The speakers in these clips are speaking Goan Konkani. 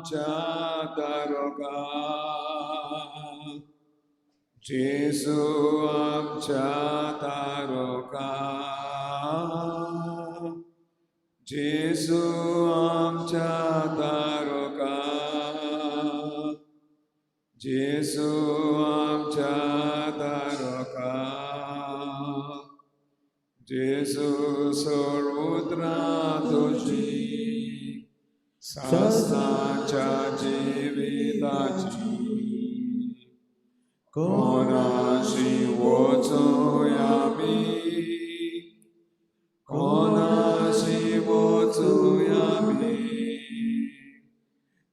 आमच्या तारका, जेजू आमच्या तारका, जेजू आमच्या तारका, जेजू आमच्या तारका, जेजू सोडूत्रा तुजी सासणाच्या जिविताची, कोणाशी वचूया मी, कोणाशी वचूया मी,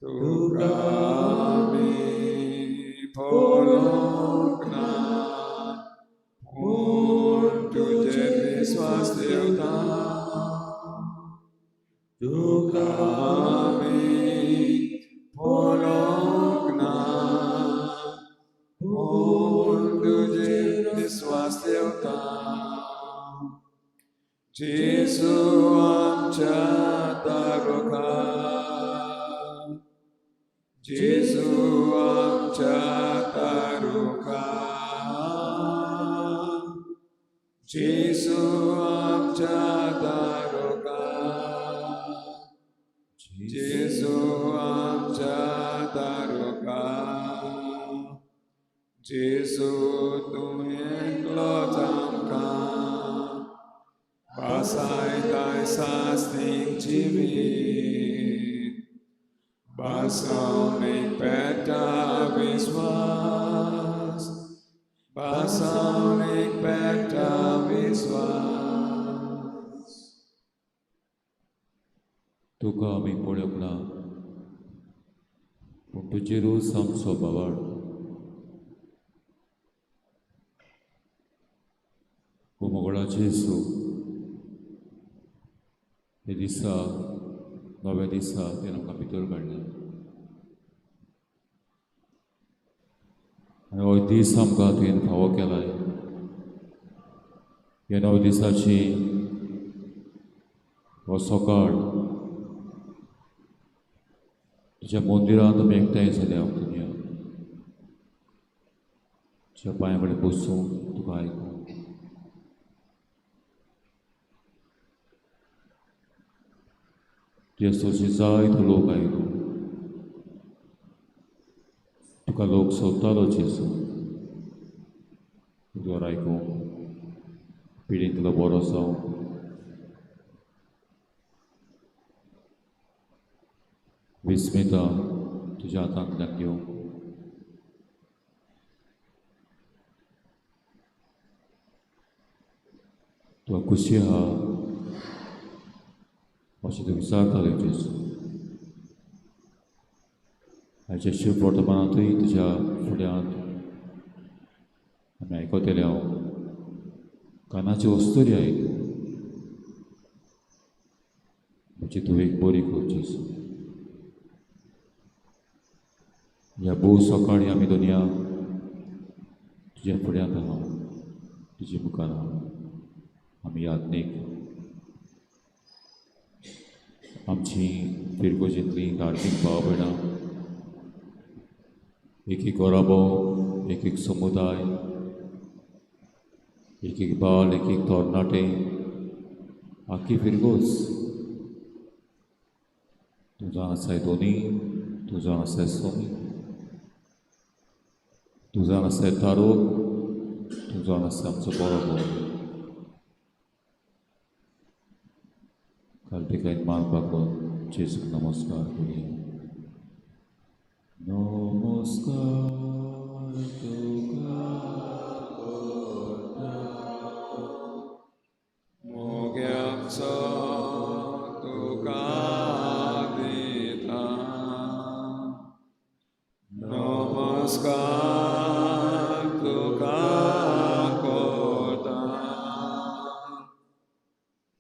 तुका आमी पळोवंक ना, पूण तुजेर विस्वास ठेवता, तुका आमी पळोवंक ना, पूण तुजेर विस्वास ठेवता, जेजू आमच्या तारका, जेजू आमच्या तारका, जेजू आमच्या तारका, जेजू आमच्या तारका, जेजू तूं एकलोच आमकां बासायताय सासणीक जिवीत, बासावणीक पेटा विस्वास, बासावणीक पेटा विस्वास. तुका आमी पळोवंक ना, पूण तुजेरूच आमचो भावार्थ. ओ मोगळा जेजू, हे दिसा नव्या दिसा तें आमकां भितर काडलें आनी हो दीस आमकां तुवें फावो केलाय. ह्या नव्या दिसाची हो सकाळ तुज्या मंदिरांत आमी एकठांय जाल्या दुनिया तुज्या पांया कडेन बसूंक, तुका आयकूंक. तुज्या सोशी जायतो लोक आयलो, तुका लोक सोदतालो जेजू, तुजो आयकूंक, पिडींतलो बरो जावं. विस्मिता तुज्या हातांतल्यान घेवंक. तुका खुशी आहा अशें तूं विचारताले जेजू. आयच्या शुभ वर्तमानांतूय तुज्या फुड्यांत आमी आयकतले हांव कानाची वस्तुरी आयक, म्हजी तूं एक बरी कर जेजू. ह्या भोव सकाळीं आमी दुनिया तुज्या फुड्यांत आहा, तुजे मुखार आहा. आमी यादनीक आमची फिरगोजेंतलीं धार्मीक भाव भयणां, एक एक घराबो, एक एक समुदाय, एक एक बाल, एक एक तरणाटे, आख्खी फिरगोज. तूं जाण आसाय दोनी, तूं जाण आसाय सोमी, तूं जाण आसाय तारोक, तूं जाण आसाय आमचो बरो भाव. कार्तिकायन मान बागोवन जेजूक नमस्कार करुया. नमस्कार तुका करता, मोग्याचो तुका दिता, नमस्कार तुका करता,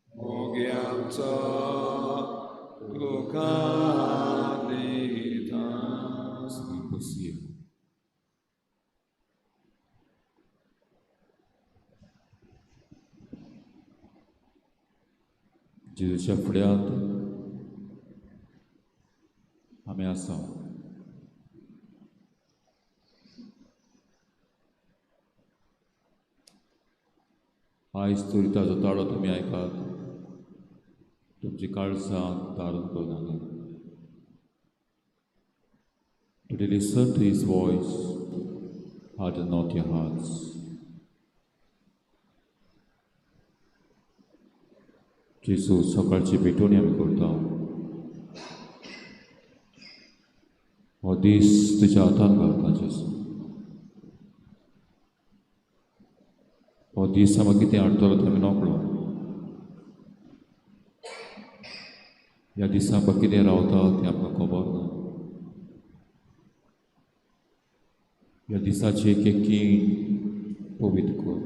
मोग्याचो तुका दिता. सगळीं बसया. जेजूच्या फुड्यांत आमी आसा. आयज तरी ताजो ताळो तुमी आयकात, तुमची काळजां धारून करूं. Today listen to his voice, harden not your hearts. जेजू, सकाळची भेटवणी आमी करता. हो दीस तुज्या हातान घालता जेजू. हो दीस आमकां कितें हाडटलो तें आमी नकळो. ह्या दिसा आमकां कितें रावता तें आमकां खबर ना. ह्या दिसाची एक एक खीण पवित्र कर.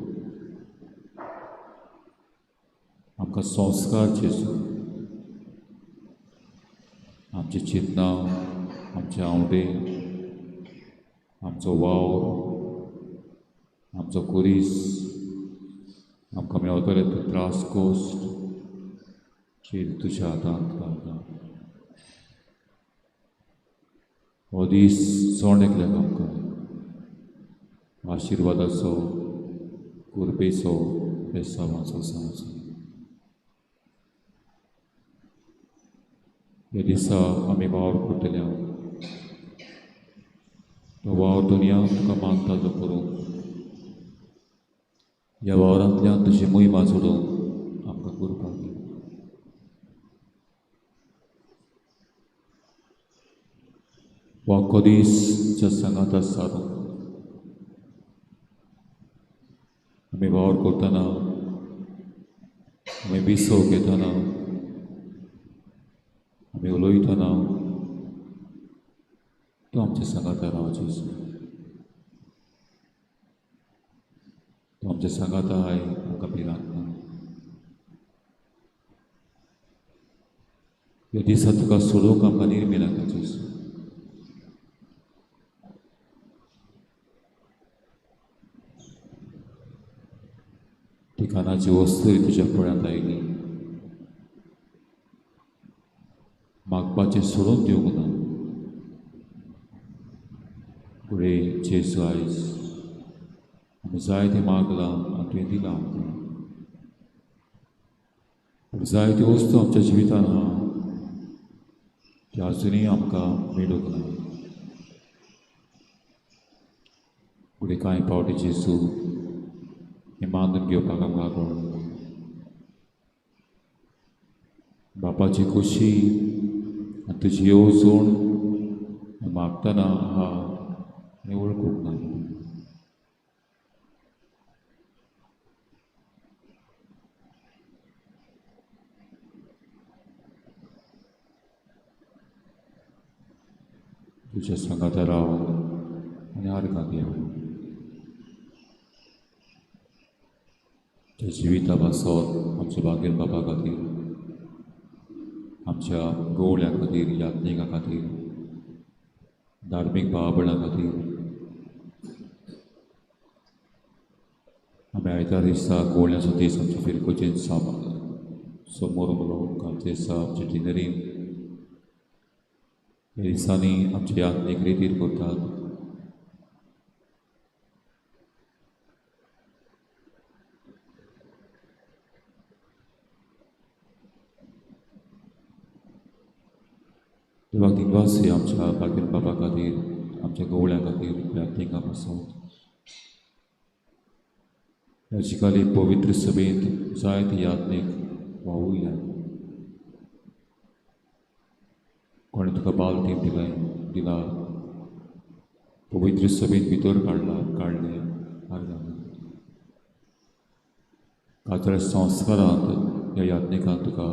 आमकां संस्कार जेजू, आमची चिंतनां, आमचे आंवडे, आमचो वावर, आमचो कुरीस, आमकां मेळटले ते त्रास कोश्ट चेर तुज्या हातांत घालता. हो दीस जण एकल्याक आमकां आशिर्वादाचो, कुरबेचो, बेसांवाचो जावचो. ह्या दिसा आमी वावर करतले, तो वावर दुनिया तुका मानता तो करूंक, ह्या वावरांतल्यान तुजी मोहिमा जोडूंक आमकां करपाक दी. हो आख्खो दीस तुज्या सांगाता सारूंक आमी वावर करतना, आमी विसव घेतना, आमी उलयतना तूं आमच्या सांगाता राव जेजू. तूं आमच्या सांगाता आय, आमकां भिरांत ना. ह्या दिसा तुका सोडूंक आमकां निर्मी नाका जेजू. ती कानाची वस्तूय तुज्या फुड्यांत आयली, मागपाचें सोडून दिवंक ना. फुडें जेजू, आयज आमी जायतें मागलां आनी तुवें दिलां आमकां. पूण जायत्यो वस्तू आमच्या जिवितान आहा त्यो आजुनूय आमकां मेळूंक ना. फुडें कांय फावटी जेजू हें मानून घेवपाक आमकां कळना. बापाची खोशी आनी तुजी येवजण मागतना आहा आनी वळखूंक ना. तुज्या सांगाता राव आनी आर्गां दी. तुज्या जिविता पासत, आमच्या बागेर बाबा खातीर, आमच्या गवळ्या खातीर, यात्निकां खातीर, धार्मीक भाव भयणां खातीर, आमी आयतार दिसा गवळ्याचो दीस आमच्या फिरकोचेन समोर उलो घालचे दिसा आमच्या डिनरीन ह्या दिसांनी आमचे यात्नीक रितीर करतात. देवाक दिनवासी आमच्या बागेर बाबा खातीर, आमच्या गवळ्या खातीर, यात्निकां पासत. ह्या जिकाली पवित्र सभेंत जायते यात्नीक वावुरल्यात. कोणें तुका बालतीम दिला, पवित्र सभेंत भितर काडले आर्गां. कातळ्या संस्कारांत ह्या यात्निकांक तुका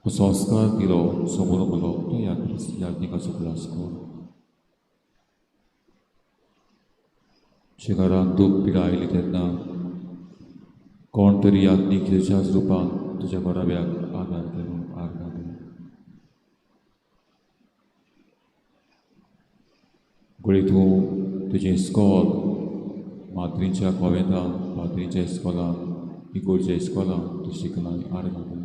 हो संस्कार दिलो, समोर उलो तो यात्निकाचो खुलास कर. घरांत दूख पिडा आयली तेन्ना कोण तरी यात्नीक तुज्याच रुपान तुज्या घराब्याक आदार केलो, आर्गां दिली. घडये तूं तुजें इस्कॉल माद्रींच्या कोवेंतान, पाद्रींच्या इस्कॉलान, इगोर्च्या इस्कॉलान तूं शिकला आनी आर्गां दिली.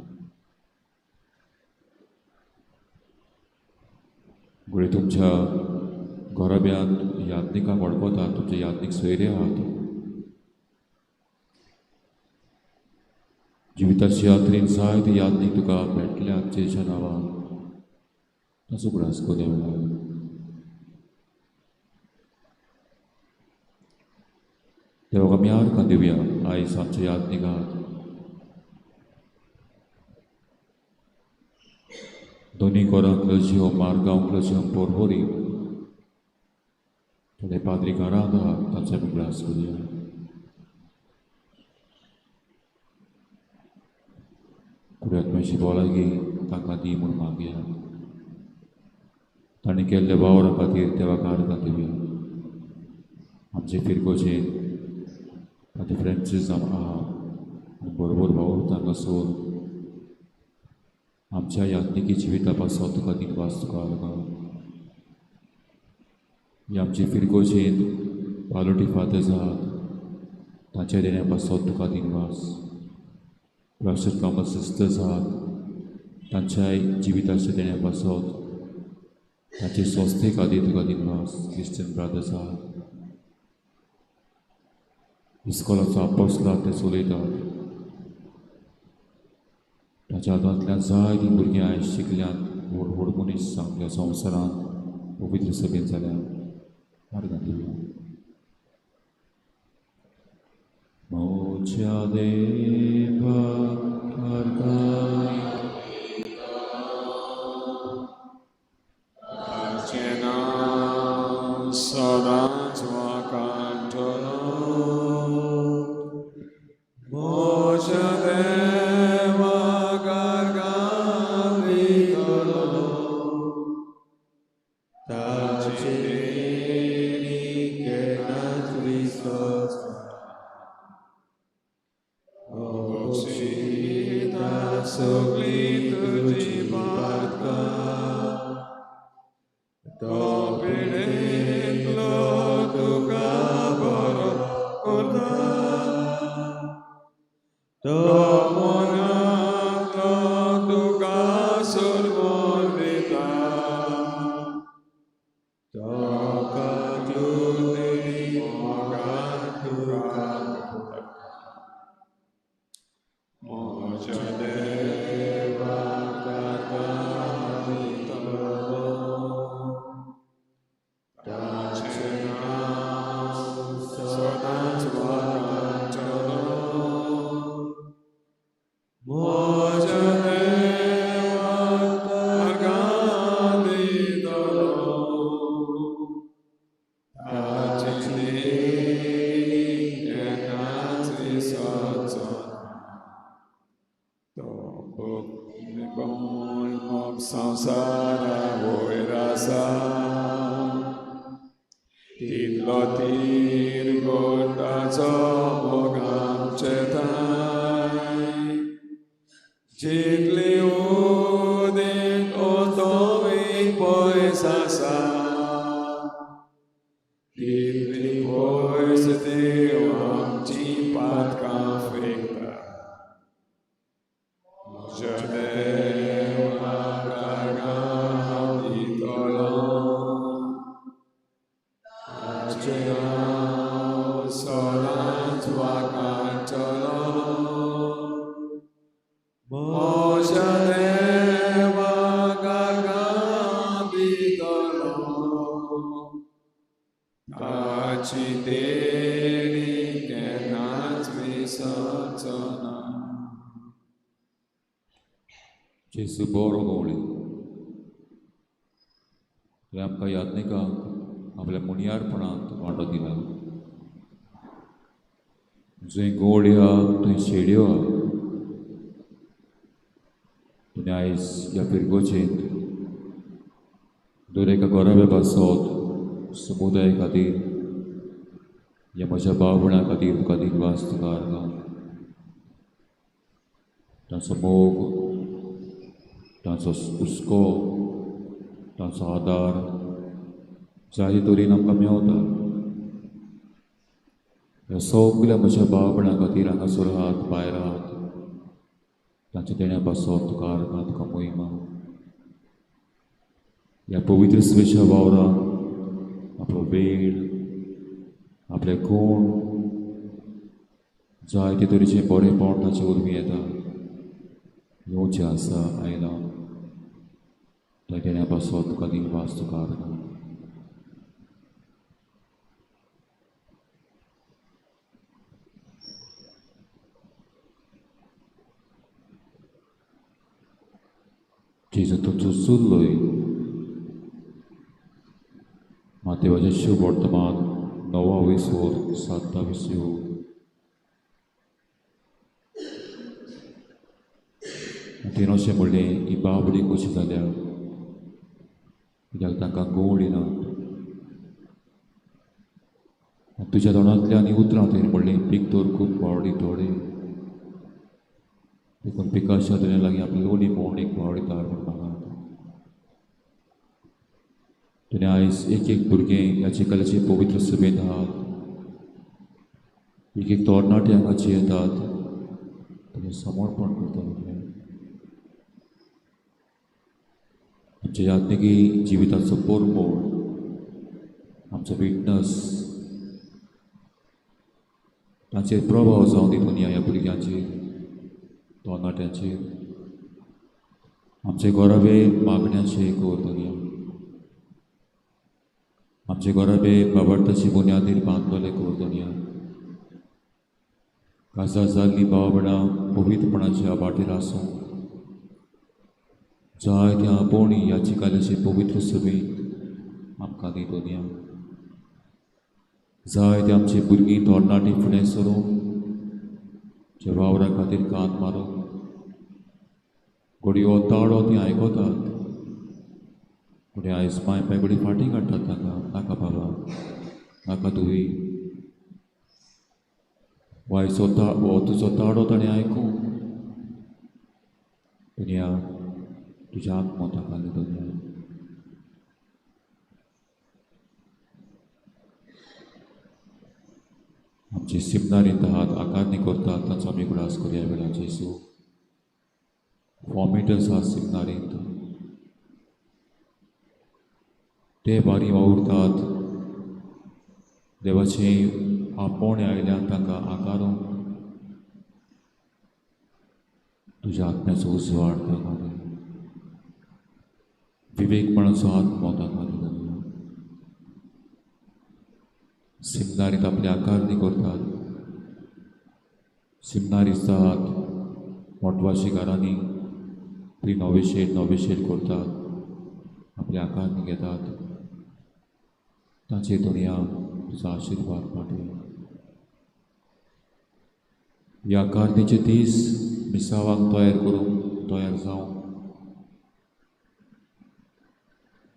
घडये तुमच्या घराब्यांत याज्ञिकांक वळखतात, तुमचे याज्ञीक सोयरे आहात. जिविताच्या यात्रेन जायते याज्ञीक तुका भेटल्यात जेच्या नांवान, ताचो उगडास कर ह्या वेळार. देवाक आमी आर्गां दिवया आयज आमच्या याज्ञिकांक. दोनी कोरांतलो जीव, मारगांवतलो जीव, पोरवरी थोडे पाद्री घरांत आहात, तांचो आमी उगडास करुया. कुड्यात्म्याची भलायकी तांकां दी म्हूण मागया. तांणी केल्ल्या वावरा खातीर देवाक आर्गां दिवया. आमचे फिरगोजेन पाद्री फ्रांसीस आहा आनी बरोबर वावुरता हांगासर आमच्या याज्ञिकी जिविता पासत तुका दिनवास, तुका आर्गां. ही आमची फिरगोजेन पालोटी फादर्स आहात, तांच्या देण्या पासत तुका दिनवास. ब्लासेड थॉमस सिस्टर्स आहात, तांच्याय जिविताच्या देण्या पासत, तांचे संस्थे खातीर तुका दिनवास. क्रिश्चन ब्रादर्स आहात, इस्कॉलाचो आपोसला ते चलयतात, ताच्या हातांतल्यान जायतीं भुरगीं आयज शिकल्यांत, व्हड व्हड मनीस आमच्या संवसारांत पवित्र सभेंत जाल्यात. आर्गां दिवया. म्हज्या देवा आर्गां ताचें नांव सदांच वाखाणटलो. म्हज्या देवाक आर्गां दितलो. ताची देणी केन्नाच विसरचो. बक्षिता सगळीं तुजी पातकां, तो पिडेंतलो तुका बरो करता. तो मनांतलो तुका सुरवण दिता. तुका तुजी मोगान तुका म्हज्या देवाक आर्गां दितलो. ताचें नांव सदांच वाखाणटलो. म्हज्या देवाक आर्गां दितलो. ताची देणी केन्नाच विसरचो ना. तो मोग संवसारा वयर आसा, तितलो तीर ताचो मोग आमचे ठांय. जितली उदेंत ओतोवी पयस आसा, तितली पयस देव आमची पातकां फेकता. म्हज्या देवाक आर्गां दितलो. ताचें नांव सदांच वाखाणटलो. म्हज्या देवाक आर्गां दितलो. ताची देणी केन्नाच विसरचो ना. जेजू बरो गवळी, तुवें आमकां याज्ञिकांक आपल्या मुनियारपणांत वांटो दिला. जंय गवळी आहा थंय शेड्यो आहा. तुवें आयज ह्या फिरगोजेंत दर एका घराब्या पासत, समुदाय खातीर, ह्या म्हज्या भाव भयणां खातीर तुका दिनवास, तुका आर्गां. तांचो मोग, तांचो हुस्को, तांचो आदार जाय तरेन आमकां मेवता. ह्या सगल्या म्हज्या भाव भयणां खातीर हांगासर आहात, भायर आहात, तांच्या देण्या पासत तुका आर्गां, तुका मोहिमा. ह्या पवित्र सभेच्या वावरान आपलो वेळ, आपले कोण जायते तरेचें बरेंपण ताचे वरवीं येता, येवचें आसा आयलां. त्या देण्या पासत तुका दिनवास, तुका आर्गां. जेजू तुमचो चुल्लोय मातेवाचें शुभ वर्तमान 9 विसोर 7 विसयो. तिणें अशें म्हणलें, ही बाबडी कशी जाल्या, कित्याक तांकां गवळी ना. तुज्या तोंडांतल्यान ही उतरां तुवें म्हणलीं, पीक तर खूब वावडी थोडे, देखून पिकाच्या तुज्या लागीं आपली लोणी पोवणीक वावडी धाड म्हूण मागात. तुवें आयज एक एक भुरगें ह्या चिकाल्याचे पवित्र सभेंत आहात, एक एक तरणाटे हांगाचे येतात, तुजें समर्पण करता. तुवें आमच्या याज्ञिकी जिविताचो परमोळ, आमचो विटनस, तांचेर प्रभाव जावन दी दुनिया ह्या भुरग्यांचेर, तरणाट्यांचेर. आमचे घराबे मागण्याचे कर दुनिया, आमचे घराबे बाबार्थाची बुन्यादीर बांदतले कर दुनिया. काजार जाल्ली भाव भयणां पवित्रपणाच्या वाटेर आसूं, जायत्या आपोवणी ह्या चिकाल्याचे पवित्र सभेंत आमकां दी दुनिया. जायते आमची भुरगीं तरणाटीं फुडें सरून जे वावरा खातीर कान मारून घडयो ताळो ती आयकतात, घडये आयज माय पाय घडये फाटीं काडटात तांकां, नाका बाबा, नाका तुवी वायचो हो तुजो ताळो ताणें आयकूं. दुनिया तुज्या आत्मो ताका दी दुनिया. आमची सिमनारींत आहात, आकारणी करतात, तांचो आमी उगडास करुया वेळार. जेजू फॉर्मेटर्स आहात सिमनारींत, ते बारी वावुरतात, देवाचें आपोवणें आयल्यान तांकां आकारूंक तुज्या आत्म्याचो उजवाड तांकां दी, विवेकपणाचो आत्मो तांकां दी. सिमनारींत आपली आकारणी करतात, सिमनारीस्त आहात, मोटवाशी घरांनी प्री नोवेशेट नोवेशेट करतात, आपली आकारणी घेतात, तांचे दुनिया तुजो आशिर्वाद पाठय. ह्या आकारणीचे दीस मिसावाक तयार करूंक तयार जावं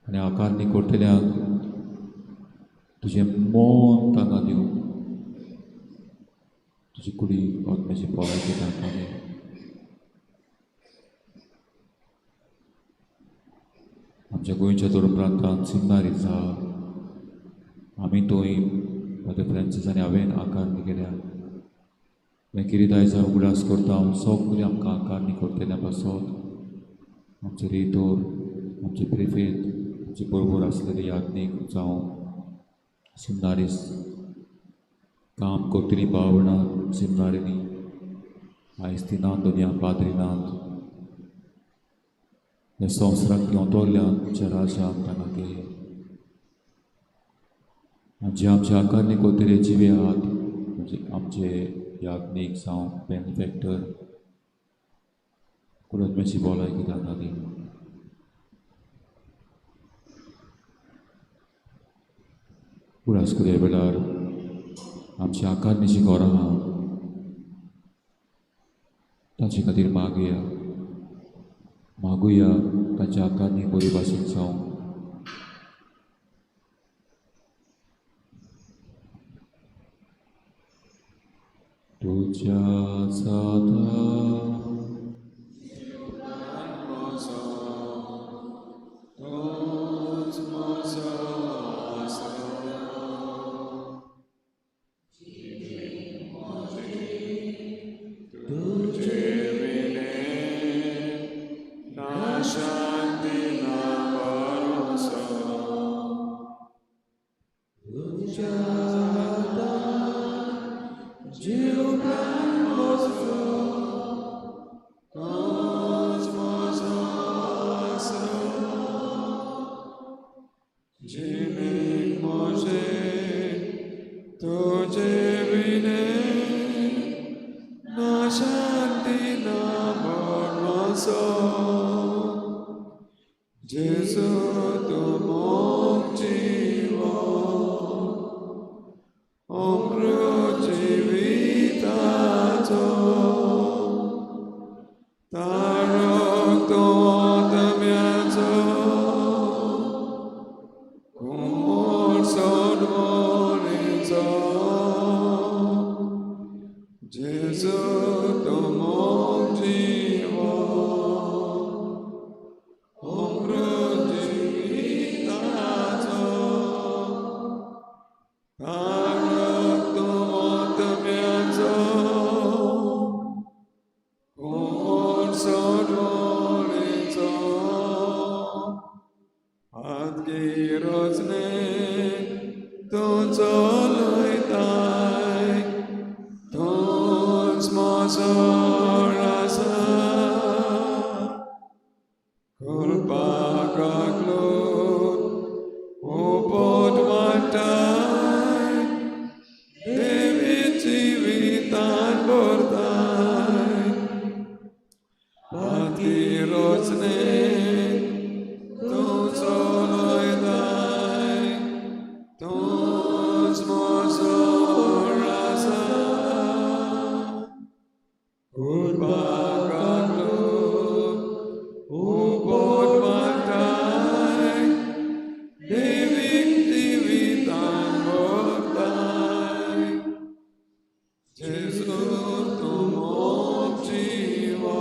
आनी आकारणी करतल्यांक तुजें मन तांकां दिवं, तुजी कुडी आत्म्याची भलायकी तांकां दी. आमच्या गोंयच्या धर्म प्रांतांत सिमनारी आसा, आमी थंय फादर फ्रांसीस आनी हांवें आकारणी केल्या. हें कितें आयज उगडास करता हांव सगळें आमकां आकारणी करतल्या पासत आमचे रेतोर, आमचे प्रिफेत, आमचे बरोबर आसलेले याज्ञीक जावं सिमनारीस काम करतली भावणां सिमनारींनी आयज ती नात दुनिया पाद्री नात, ह्या संवसाराक योंतोरल्यान तुमच्या राजान तांकां घे. आनी जे आमचे आकारणी करतले जिवे आहात, म्हणजे आमचे याज्ञीक जावं बेनिफॅक्टर, कुडतम्याची भलायकी तांकां दी. उगडास करुया वेळार आमची आकारणीचीं घरां आहा तांचे खातीर मागया, मागुया तांच्या आकारणी बरी भाशेन जावं. तुज्या जाता तुझे विणे ना शांती ना भरोसो. जेजू तूं मोग जिवो अमृत जिविताचो तारक तूं आत्म्याचो कुमोर सोडवणेचो जेजू तूं मोग जिवो अमृत जिविताचो तारक तूं आत्म्याचो कुमोर सोडवणेचो हातगिरोजने तूं चलयताय तूंच म्हजो आसा कृपा काकलूट उपट वाडटाय देवी जिवितान भरताय हातगिरोजने तूं चलयताय तूंच म्हजो आसा कृपा काकलूट उपट वाडटाय देवीक जिवितान भरताय जेजू तूं मोग जिवो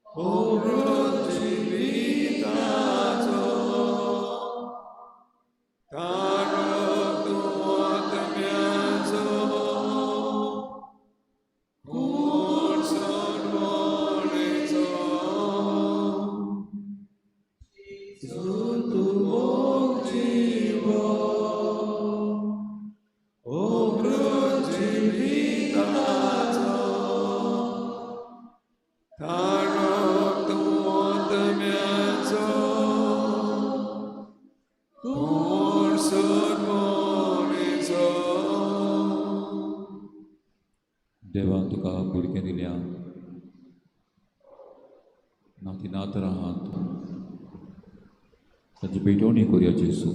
अमृत जिविताचो तारक तूं आत्म्याचो कुमोर सोडवणेचो जेजू तूं मोग जिवो अमृत जिविताचो तारक तूं आत्म्याचो कुमोर सोडवणेचो. देवान तुका भुरगें दिल्या नाती नातरां आहात तांची भेटवणी करुया जेजू.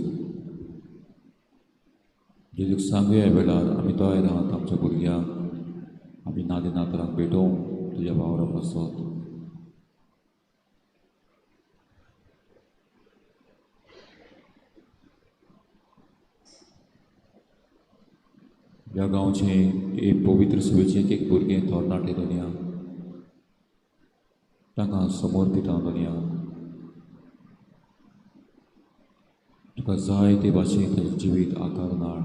जेजूक सांगुया वेळार आमी तयार आहात आमच्या भुरग्यांक आमी नाती नातरांक भेटोवंक तुज्या वावरा पासत. ह्या गांवचें एक पवित्र सभेचें एक एक भुरगें तरणाटे दुनिया तांकां समर्पिता दुनिया तुका जाय ते भाशेन ताचें जिवीत आकार नाड.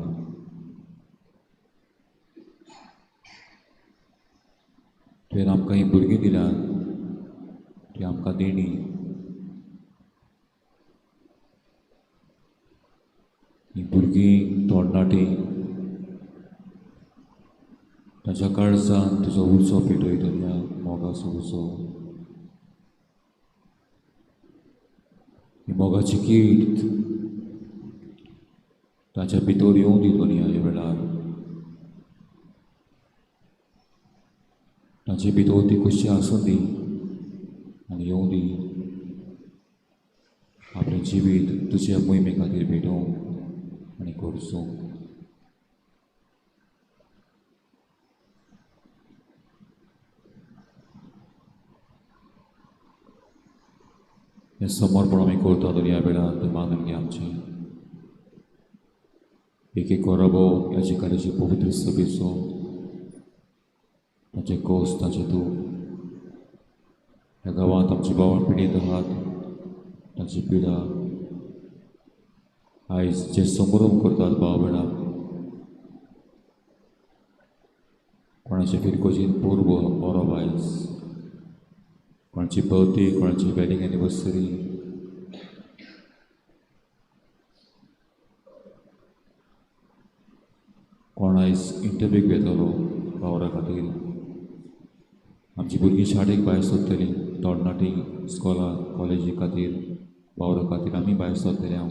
तुवें आमकां हीं भुरगीं दिल्यात ती आमकां देणी. हीं भुरगीं तरणाटीं ताच्या काळजान तुजो उजो पेटय दुनिया मोगाचो उजो. ही मोगाची कीर्त ताच्या भितर येवं दी दुनिया ह्या वेळार. ताचे भितर ती खोशी आसूं दी आनी येवं दी आपलें जिवीत तुज्या मोहिमे खातीर भेटोवंक आनी करचो. हें समर्पण आमी करता दुनिया वेळार तें मानून घे आमचें. एक एक रबो ह्या जिकाराची पवित्र सभेचो ताचें कोस ताचें दूख ह्या गांवांत आमची बावळ पिडीत आहात ताची पिडा आयज जे समोरम करतात भाव भयणां कोणाचे फिरकोजीन पूर्व बरो आयज कोणाची बर्थडे कोणाची वेडिंग एनिवर्सरी कोण आयज इंटरव्यूक वेतलो वावरा खातीर. आमची भुरगीं शाळेक भायर सोदतलीं तरणाटीं इस्कोला कॉलेजी खातीर वावरा खातीर आमी भायर सोदतले. हांव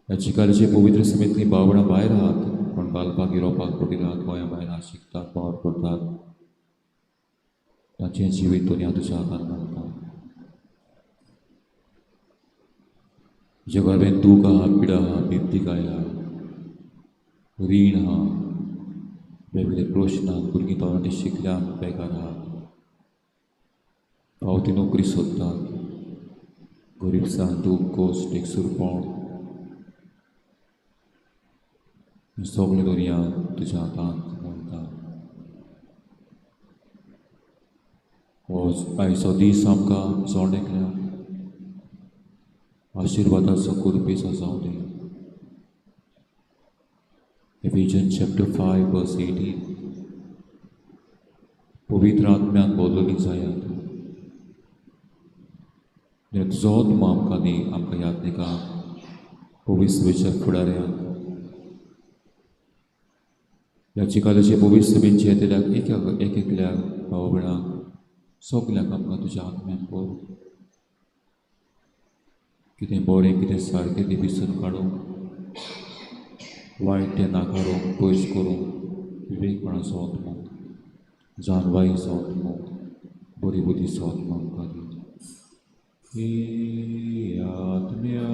ह्या चिकालीचे पवित्र समेतलीं भाव भयणां भायर आहात कोण बालपाक युरोपाक पडिल्ले आहात गोंया भायर आहात शिकतात वावर करतात तांचें जिवीत दुनिया तुज्या हातान घालता. तुज्या गोरवेन दूख आहा, पिडा आहा, बिबदिकाय आहा, रीण आहा, वेगवेगळे प्रश्न आहात, भुरगीं तरणाटीं शिकल्यान बेकार आहात, फावती नोकरी सोदतात, गरिबसाण, दूख, कश्ट, एकसुरपण, सगळें दर्या तुज्या हातांत दवरता. हो आयचो दीस आमकां जण एकल्याक आशिर्वादाचो कुरपेचो जावं दी. Ephesians chapter 5 verse 18. पवित्र आत्म्यान बदलून जायात. तुजो आत्मा आमकां दी, आमकां याद दिका पवित्र सभेच्या फुडाऱ्यांक, ह्या चिकालाचे पवित्र सभेचे येतल्याक एक एकल्याक भाव भयणांक सगल्याक आमकां तुज्या आत्म्यान पळोव. कितें बरें कितें सारकें तें विसरून काडूंक, वायट तें नाकारूंक, पयस करूंक विवेकपणाचो आत्मो, जाणवायेचो आत्मो, बरी बुद्धीचो आत्मो आमकां दी. हे आत्म्या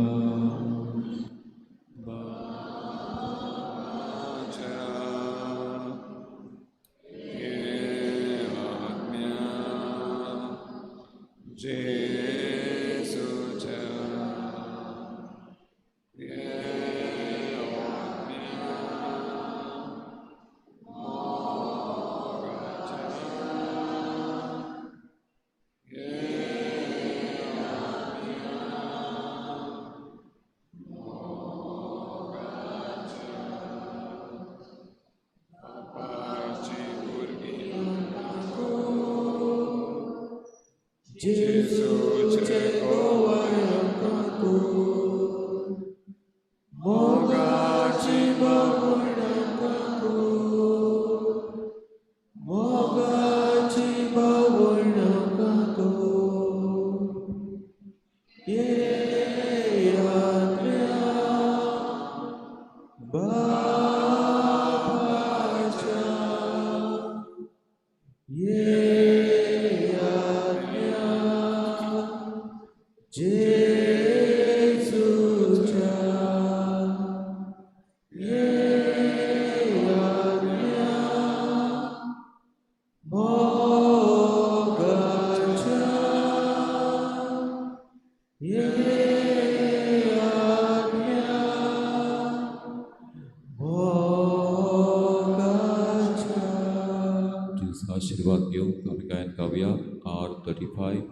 आशीर्वाद घेवंक आमी गायन गावया. R35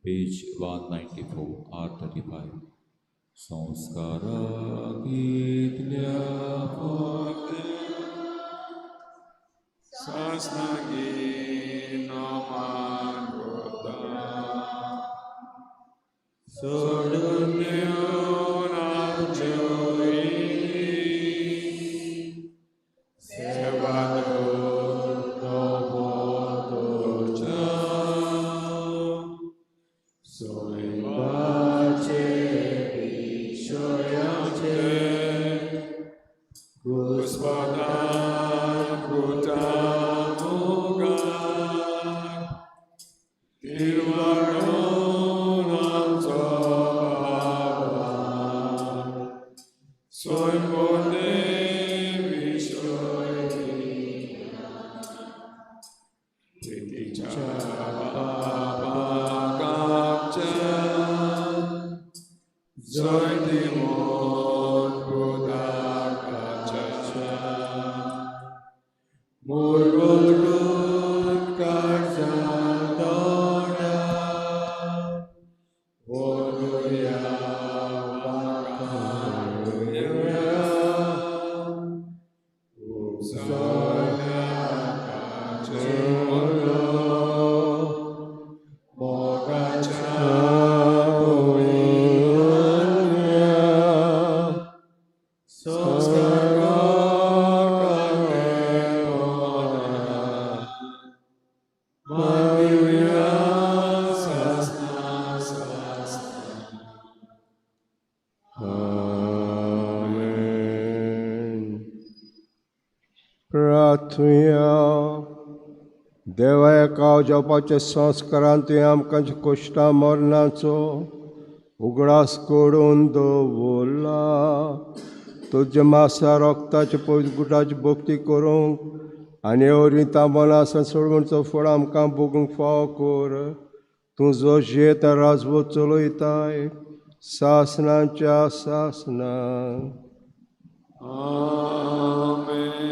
page 194. R35. संस्कारा कितल्या सोडून दिवन आमच्यो सेवा देवाय काव जावपाच्या संस्कारान तुवें आमकां कुश्टा मरणाचो उगडास करून दवरला. तुज्या मासा रोगताचे पवित्र गुटाची भक्ती करूंक आनी वरवीं तांबनासा सोडवणचो फळ आमकां भोगूंक फावो कर. तूं जो शेत राजवट चलयताय सासणाच्या सासणा. आमेन.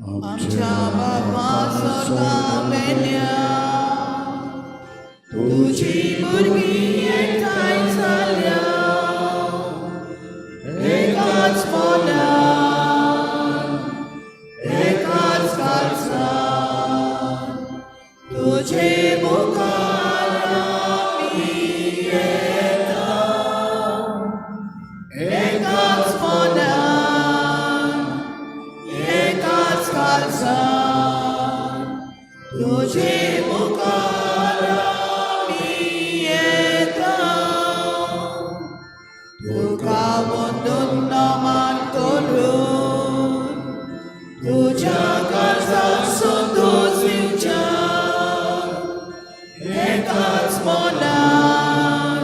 आमच्या बापा स्वर्गावेल्या तुजी भुरगीं एकठांय जाल्या एकाच मनान एकाच काळजान तुजे मुखार आमी येता एकाच मनान एकाच काळजान तुजे मुखार आमी येता. तुका वंदून नमन करून तुज्या काळजाक संतोष दिवच्या एकाच मनान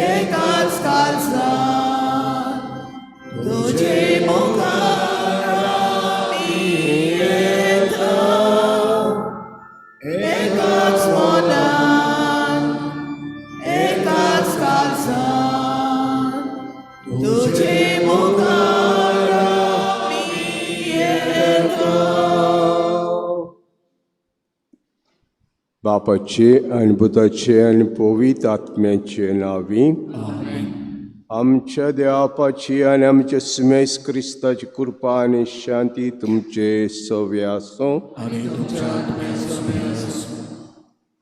एकाच काळजान तुजे मुखार आमी येता एकाच मनान एकाच काळजान तुजे मुखार आमी येता. बापाचे आनी पुताचे आनी पवित्र आत्म्याचे नांवी आमच्या देवापाची आनी आमच्या सुमेस क्रिस्ताची कृपा आनी शांती तुमचे सव्य आसूं.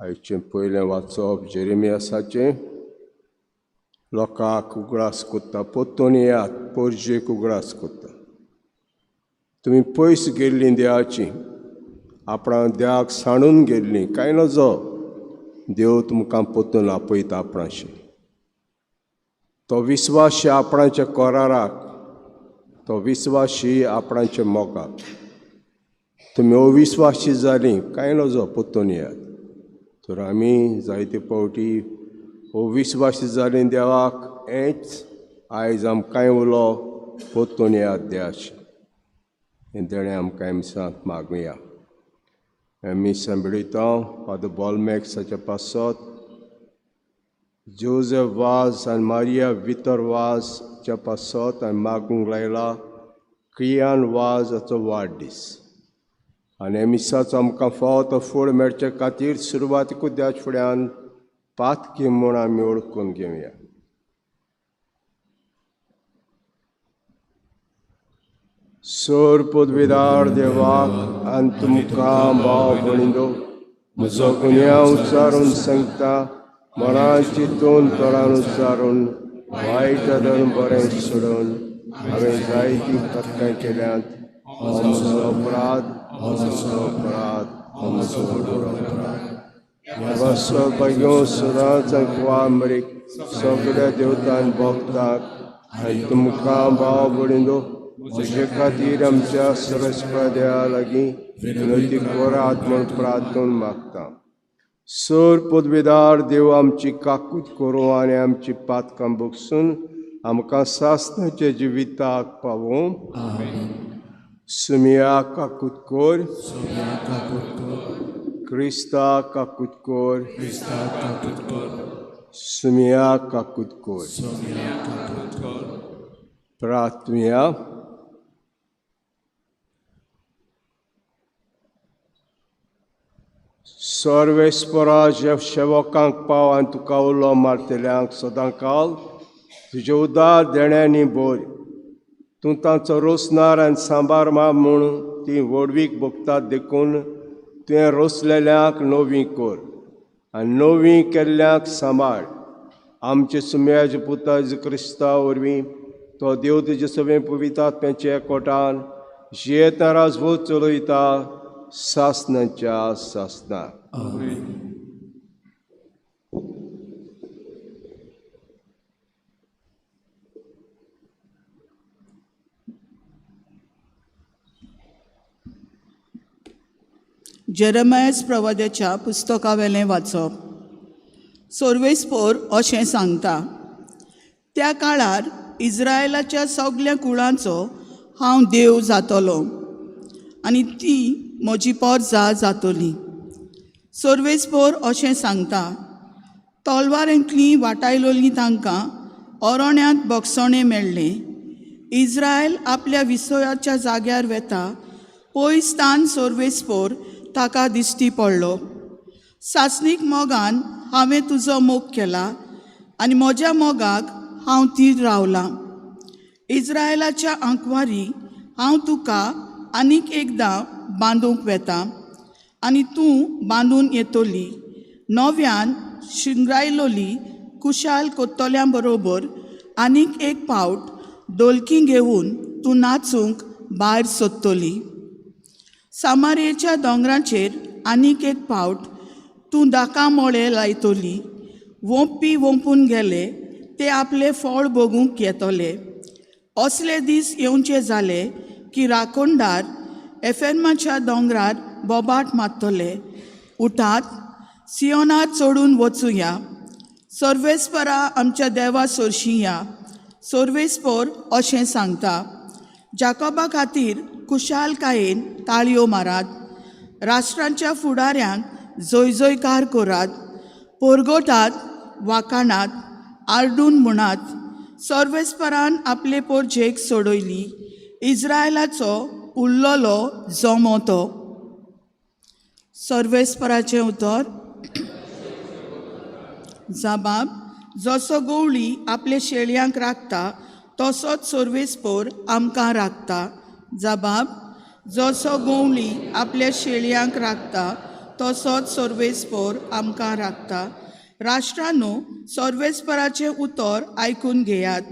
आयचें पयलें वाचप जेरेमियासाचें. लोकांक उगडास कोत्ता, पोत्तून येयात, पोरजेक उगडास कोत्ता. तुमी पयस गेल्लीं देवाची, आपणा देवाक सांडून गेल्लीं, कांय नजो, देव तुमकां पोत्तून आपयता आपणाशी. तो विस्वाशी आपणाच्या कोराराक, तो विस्वाशी आपणाच्या मोगाक. तुमी अविस्वाशी जालीं, कांय नजो, पोत्तून येयात. तर आमी जायते फावटी अविस्वाशी जालीं देवाक, हेंच आयज आमकांय उलो पोत्तून येयात देवाशी. हें देणें आमकां मिसांत मागुया. आमी सांबळिता फादर बॉलमॅक्साच्या पासत, जोझेफ वाज आनी मारिया वितर वाजच्या पासत आनी मागूंक लायला क्रियान वाज हाचो वाडदीस. आनी मिसाचो आमकां फावो तो फळ मेळचे खातीर सुरवातीकूच देवाच्या फुड्यान पातकी म्हूण आमी वळखून घेवया. सोर पदवीदार देवाक आनी तुमकां भाव भयणींनो म्हजो गुन्यांव उच्चारून सांगता, मनान चिंतून तोंडान उच्चारून वायट धरून बरें सोडून हांवें जायतीं पातकां केल्यांत. हो म्हजो अपराध, हो म्हजो अपराध, हो म्हजो व्हडलो अपराध. सदांच मरीक सगळ्या देवतान भक्तांक आनी तुमकां भाव भयणींनो म्हजे खातीर आमच्या सरस्पत देवा लागीं विनंती करात म्हूण प्रार्थना मागता. सर पदवीदार देव आमची काकूत करूं आनी आमची पातकां बगसून आमकां सासणाच्या जिविताक पावोवं. सुमिया काकूत कर, क्रिस्ता काकूत कोर, क्रिस्ता काकूत कोर, सुमिया काकूत कोर। सोमिया काकूत कोर। प्रार्थुया। सर्वेस्परा सेवकांक पाव आनी तुका उलो मारतल्यांक सदांकाल तुजे उदार देण्यांनी भर। तूं तांचो रोसनार आनी सांबार मा म्हूण ती व्हडवीक भोगतात, देखून तुवें रोसलेल्यांक नवी कर आनी नवी केल्ल्यांक सांबाळ। आमचे सुम्याज पुता जेजू क्रिस्ता वरवीं तो देव तुजे सगळें पवित्र एकवटान जियेता राजभोज चलयता सासनाच्या सासना। आमेन। जेरमायस प्रवाद्याच्या पुस्तकावेलें वाचप। सोर्वेस्पोर अशें सांगता, त्या काळार इज्रायलाच्या सगल्या कुळांचो हांव देव जातलो आनी ती म्हजी पोरजा जातली। सोर्वेस्पोर अशें सांगता, तलवारेंतली वाटायलोली तांकां ओरोण्यांत बोगसणें मेळ्ळें। इज्रायल आपल्या विसयाच्या जाग्यार वेता पयस तान सोर्वेस्पोर ताका दिश्टी पडलो। सासणीक मोगान हांवें तुजो मोग केला आनी म्हज्या मोगाक हांव थीर रावलां। इज्रायलाच्या आंकवारी हांव तुका आनीक एकदां बांदूंक वेता आनी तूं बांदून येतली। नव्यान शिंगरायलोली कुशाल कोत्तोल्या बरोबर आनीक एक पावट डोलकी घेवन तूं नाचूंक भायर सोदतली। सामारेच्या दोंगराचेर आनीक एक पावट तूं दाका मोळे लायतली। वोंपी वोंपून गेले ते आपले फळ भोगूंक येतले। असले दीस येवचे जाले की राखणदार एफेर्माच्या दोंगरार बोबाट मारतले, उठात सियोनार चडून वचुया, सर्वेस्परा आमच्या देवा सोरशी या। सोर्वेस्पोर अशें सांगता, जाकोबा खातीर खुशालकायेन ताळयो मारात, राष्ट्रांच्या फुडाऱ्यांक जयजयकार करात, पोरगोटात वाकाणात आरडून म्हणात, सर्वेस्परान आपले पोरजेक सोडयली, इज्रायलाचो उरलोलो जमो तो। सर्वेस्पराचें उतर। जबाब, जसो गवळी आपले शेळयांक राखता तसोच सर्वेस्पोर आमकां राखता। जबाब, जसो गवळी आपल्या शेळयांक राखता तसोच सर्वेस्पोर आमकां राखता। राष्ट्रांनो सर्वेस्पराचें उतर आयकून घेयात,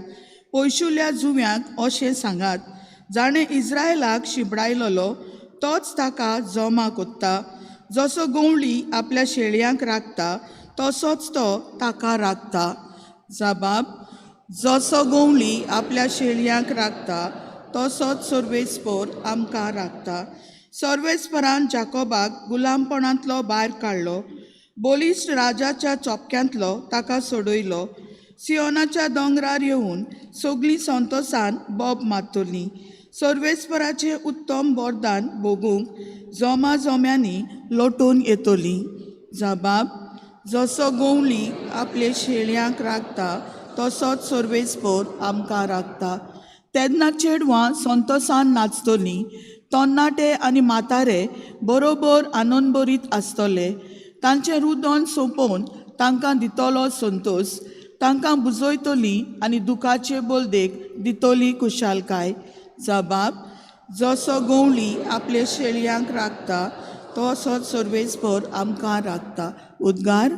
पयशुल्या जुव्यांक अशें सांगात, जाणें इज्रायलाक शिंपडायलोलो तोच ताका जमा कोत्ता। जसो गवळी आपल्या शेळयांक राखता तसोच तो ताका राखता। जबाब, जसो गवळी आपल्या शेळयांक राखता तसोच सर्वेस्पोर आमकां राखता। सर्वेस्परान जाकोबाक गुलामपणांतलो भायर काडलो, बलिश्ट राजाच्या चोपक्यांतलो ताका सोडयलो। सियोनाच्या दोंगरार येवन सगळीं संतोसान बोब मारतलीं। सर्वेस्पराचें उत्तम वरदान भोगूंक जोमा जोम्यांनी लोटून येतलीं। जबाब, जसो गवळी आपले शेळयांक राखता तसोच सर्वेस्पोर आमकां राखता। तेन्ना चेडवां संतोसान नाचतलीं, तरणाटे आनी म्हातारे बरोबर आनंदभरीत आसतले। तांचें रुदन सोंपोवन तांकां दितलो संतोस, तांकां बुजयतली आनी दुखाचे बोलदेक दितली खुशालकाय। जबाब, जसो गवळी आपले शेळयांक राखता तसोच सर्वेस्पोर आमकां राखता। उद्गार।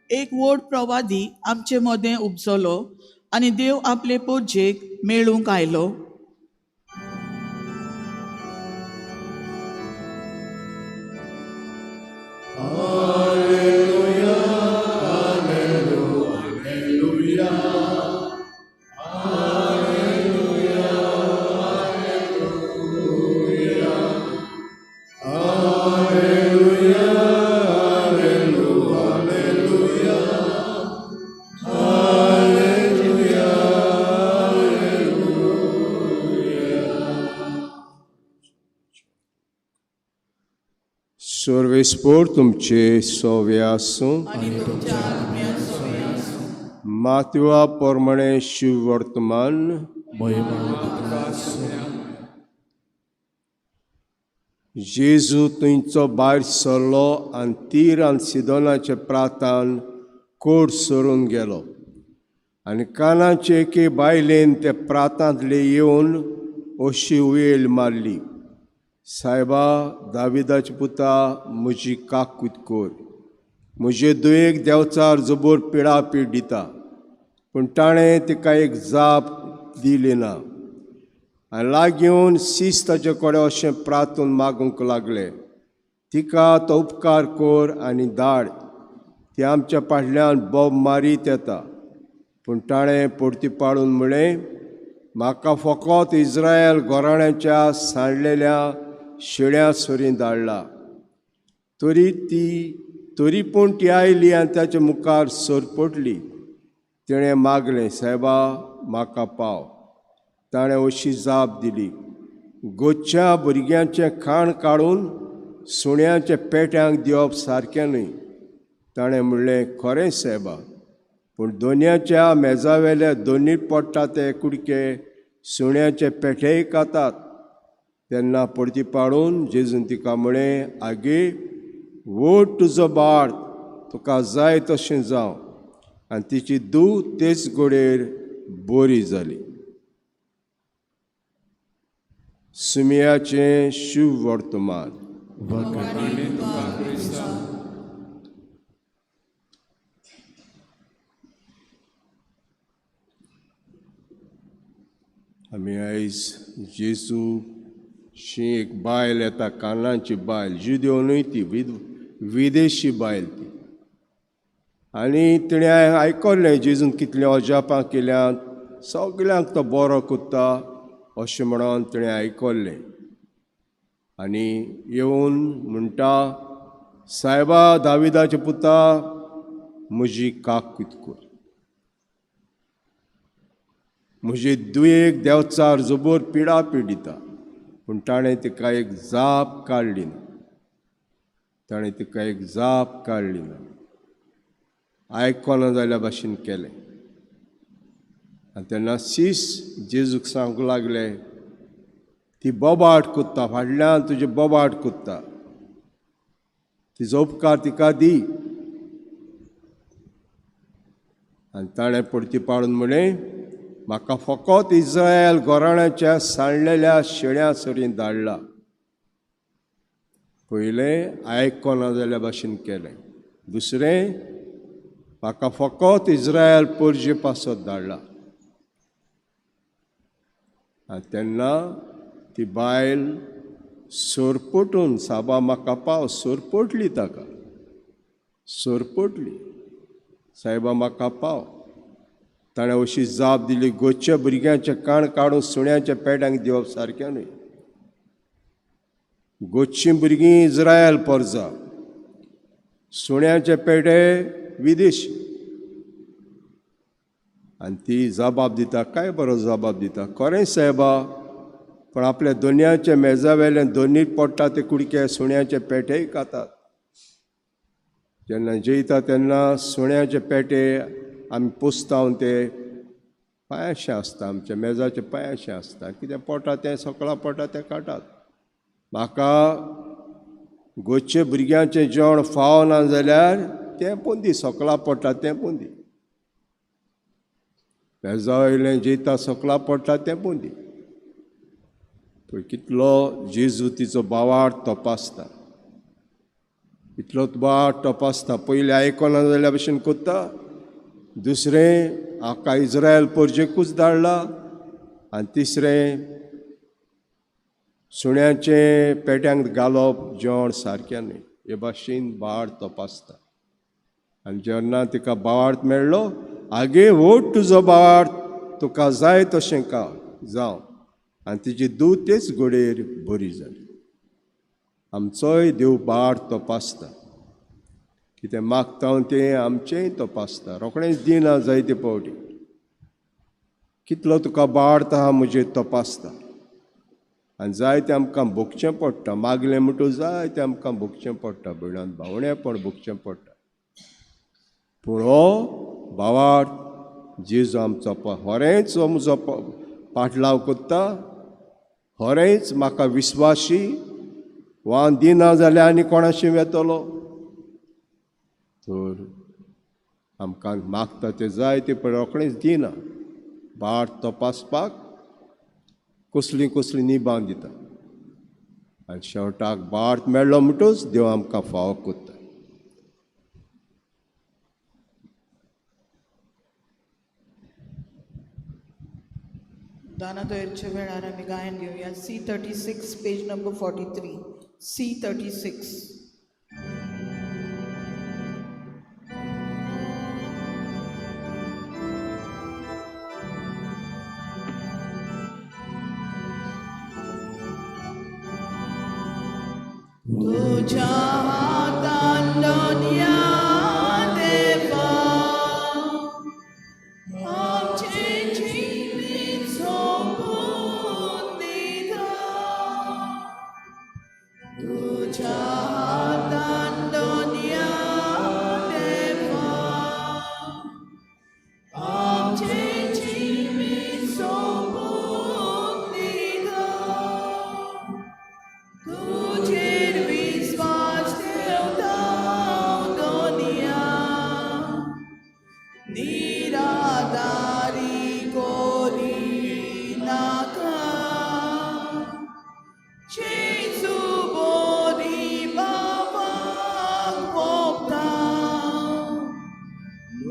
एक व्हड प्रवादी आमचे मदें उपजलो आनी देव आपले पोरजेक मेळूंक आयलो। सर्वेस्पोर तुमचे सोवे आसूं. आनी तुमच्या आत्म्या सोवे आसूं. मातवा प्रमाणे शिववर्तमान. महिमा तुका सुम्या. जेजू थंयचो भायर सरलो आनी तीर आनी सिदोनाच्या प्रांतान कोट सरून गेलो. आनी कानाचे एके बायलेन ते प्रांतांतले येवन अशी उयल मारली, सायबा दाविदाचे पुता, म्हजी काकूत कोर. म्हजे दुयेक देंवचार जबर पिडापीड दिता. पूण ताणें तिका एक जाप दिली ना. आनी लागीं येवन सीस ताचे कडेन अशें प्रार्थून मागूंक लागले, तिका तो उपकार कर आनी धाड, ती आमच्या फाटल्यान बोब मारीत येता. पूण ताणें परती पाडून म्हळें, म्हाका फकत इस्रायल घराण्याच्या सांडलेल्या शेळ्यां सरीं धाडला. तरी पूण ती आयली आनी ताच्या मुखार सरपटली. तिणें मागलें, सायबा म्हाका पाव. ताणें अशी जाप दिली, गोच्या भुरग्यांचें खाण काडून सुण्याच्या पेट्यांक दिवप सारकें न्हय. ताणें म्हणलें, खरें सायबा, पूण दोनयाच्या मेजावेले दोनी पडटा ते कुडके सुण्याचे पेटेय खातात. तेन्ना परती पाडून जेजून तिका म्हळें, आगे वोट तुजो बाळ, तुका जाय तशें जावं. आनी तिची धूव तेच गोडेर बरी जाली. सुमयाचें शुभ वर्तमान. वाखाणणी तुका क्रिस्ता. आमी आयज जेजू शी एक बायल येता, कानाची बायल, जुदेव न्हय ती, विदेशी बायल ती. आनी तिणें आयकल्लें जेजून कितलीं अजापां केल्यांत, सगल्यांक तो बरो कोत्ता अशें म्हणून तिणें आयकल्लें. आनी येवन म्हणटा, सायबा दाविदाचे पुता, म्हजी काकूत कर. म्हजे दुयेक देंवचार जबर पिडा पिडिता. पूण ताणें तिका एक जाप काडली ना. ताणें तिका एक जाप काडली ना. आयकना जाल्या भाशेन केलें. आनी तेन्ना सीस जेजूक सांगूंक लागले, ती बोबाट कोत्ता, फाटल्यान तुजे बोबाट कोत्ता, तिजो उपकार तिका दी. आनी ताणें परती पाडून म्हणलें, म्हाका फकत इस्रायल घराण्याच्या सांडलेल्या शेळ्यां सरीं धाडला. पयलें आयकना जाल्या भाशेन केलें. दुसरें, म्हाका फकत इस्रायल परजे पासत धाडला. आनी तेन्ना ती बायल सरपटून, साबा म्हाका पाव, सरपटली ताका, सरपटली, सायबा म्हाका पाव. ताणें अशी जाप दिली, गोच्या भुरग्यांचें काण काडून सुण्याच्या पेट्यांक दिवप सारकें न्हय. गोचीं भुरगीं इस्रायल परजा, सुण्याचे पेटे विदेशी. आनी ती जबाब दिता, काय बरो जबाब दिता, खरें सायबा, पण आपल्या दोनयाच्या मेजावेल्यान दोनी पडटा ते कुडके सुण्याचे पेटेय खातात. जेन्ना जेयता तेन्ना सुण्याचे पेटे आमी पोसता, ते पांयाशें आसता, आमच्या मेजाचे पांयाशें आसता, कितें पोटा तें सकला पोटा तें काडटात. म्हाका गोचे भुरग्यांचें जेवण फावना ना जाल्यार तें पोंदी, सकला पडटा तें पोंदी, मेजा वयलें जेयता सकला पडटा तें पोंदी. पळय कितलो जेजू तिचो बावाट तपासता, इतलो बावाट तपासता. पयलीं आयकना जाल्यार भशेन कोत्ता, दुसरें हाका इस्रायल परजेकूच धाडला, आनी तिसरें सुण्याचें पेट्यांक घालप जेवण सारकें न्हय. हे भाशेन बाळ तपासता. आनी जेन्ना तिका बावार्थ मेळ्ळो, आगे वोट तुजो बावार्थ, तुका जाय तशें का जावं. आनी तिची दूद तेच गोडेर बरी जाली. आमचोय देव बाळ तपासता, कितें मागता तें आमचेंय तपासता, रोखडेंच दिना जायते फावटी. कितलो तुका बाळत आहा म्हजेर तपासता. आनी जायतें आमकां भोगचें पडटा. मागलें म्हणटकच जायतें आमकां भोगचें पडटा, भयणान भावणेपण भोगचें पडटा. पूण हो भावार्थ जेजू आमचो होरेंच हो म्हजो पाटलाव करता, होरेंच म्हाका विस्वाशी वा दिना जाल्यार आनी कोणाशी वेतलो. तर आमकां मागता तें जाय तें पळय रोखडेंच दिना. बाट तपासपाक कसलीं कसलीं निबां दिता आनी शेवटाक बाट मेळ्ळो म्हणटच देव आमकां फावो करता. दानादोयरच्या वेळार आमी गायन घेवया. C 36 page number 43. C 36. तुझ्या हातान दोनया देवा आमचें जिवीत सोंपून दिता. तुझ्या हातान दोनया देवा आमचें जिवीत सोंपून दिता. तुजेर विस्वास ठेवता दोनिया निराधारी कोरी नाका. जेजू बोरी बाबाक भोगता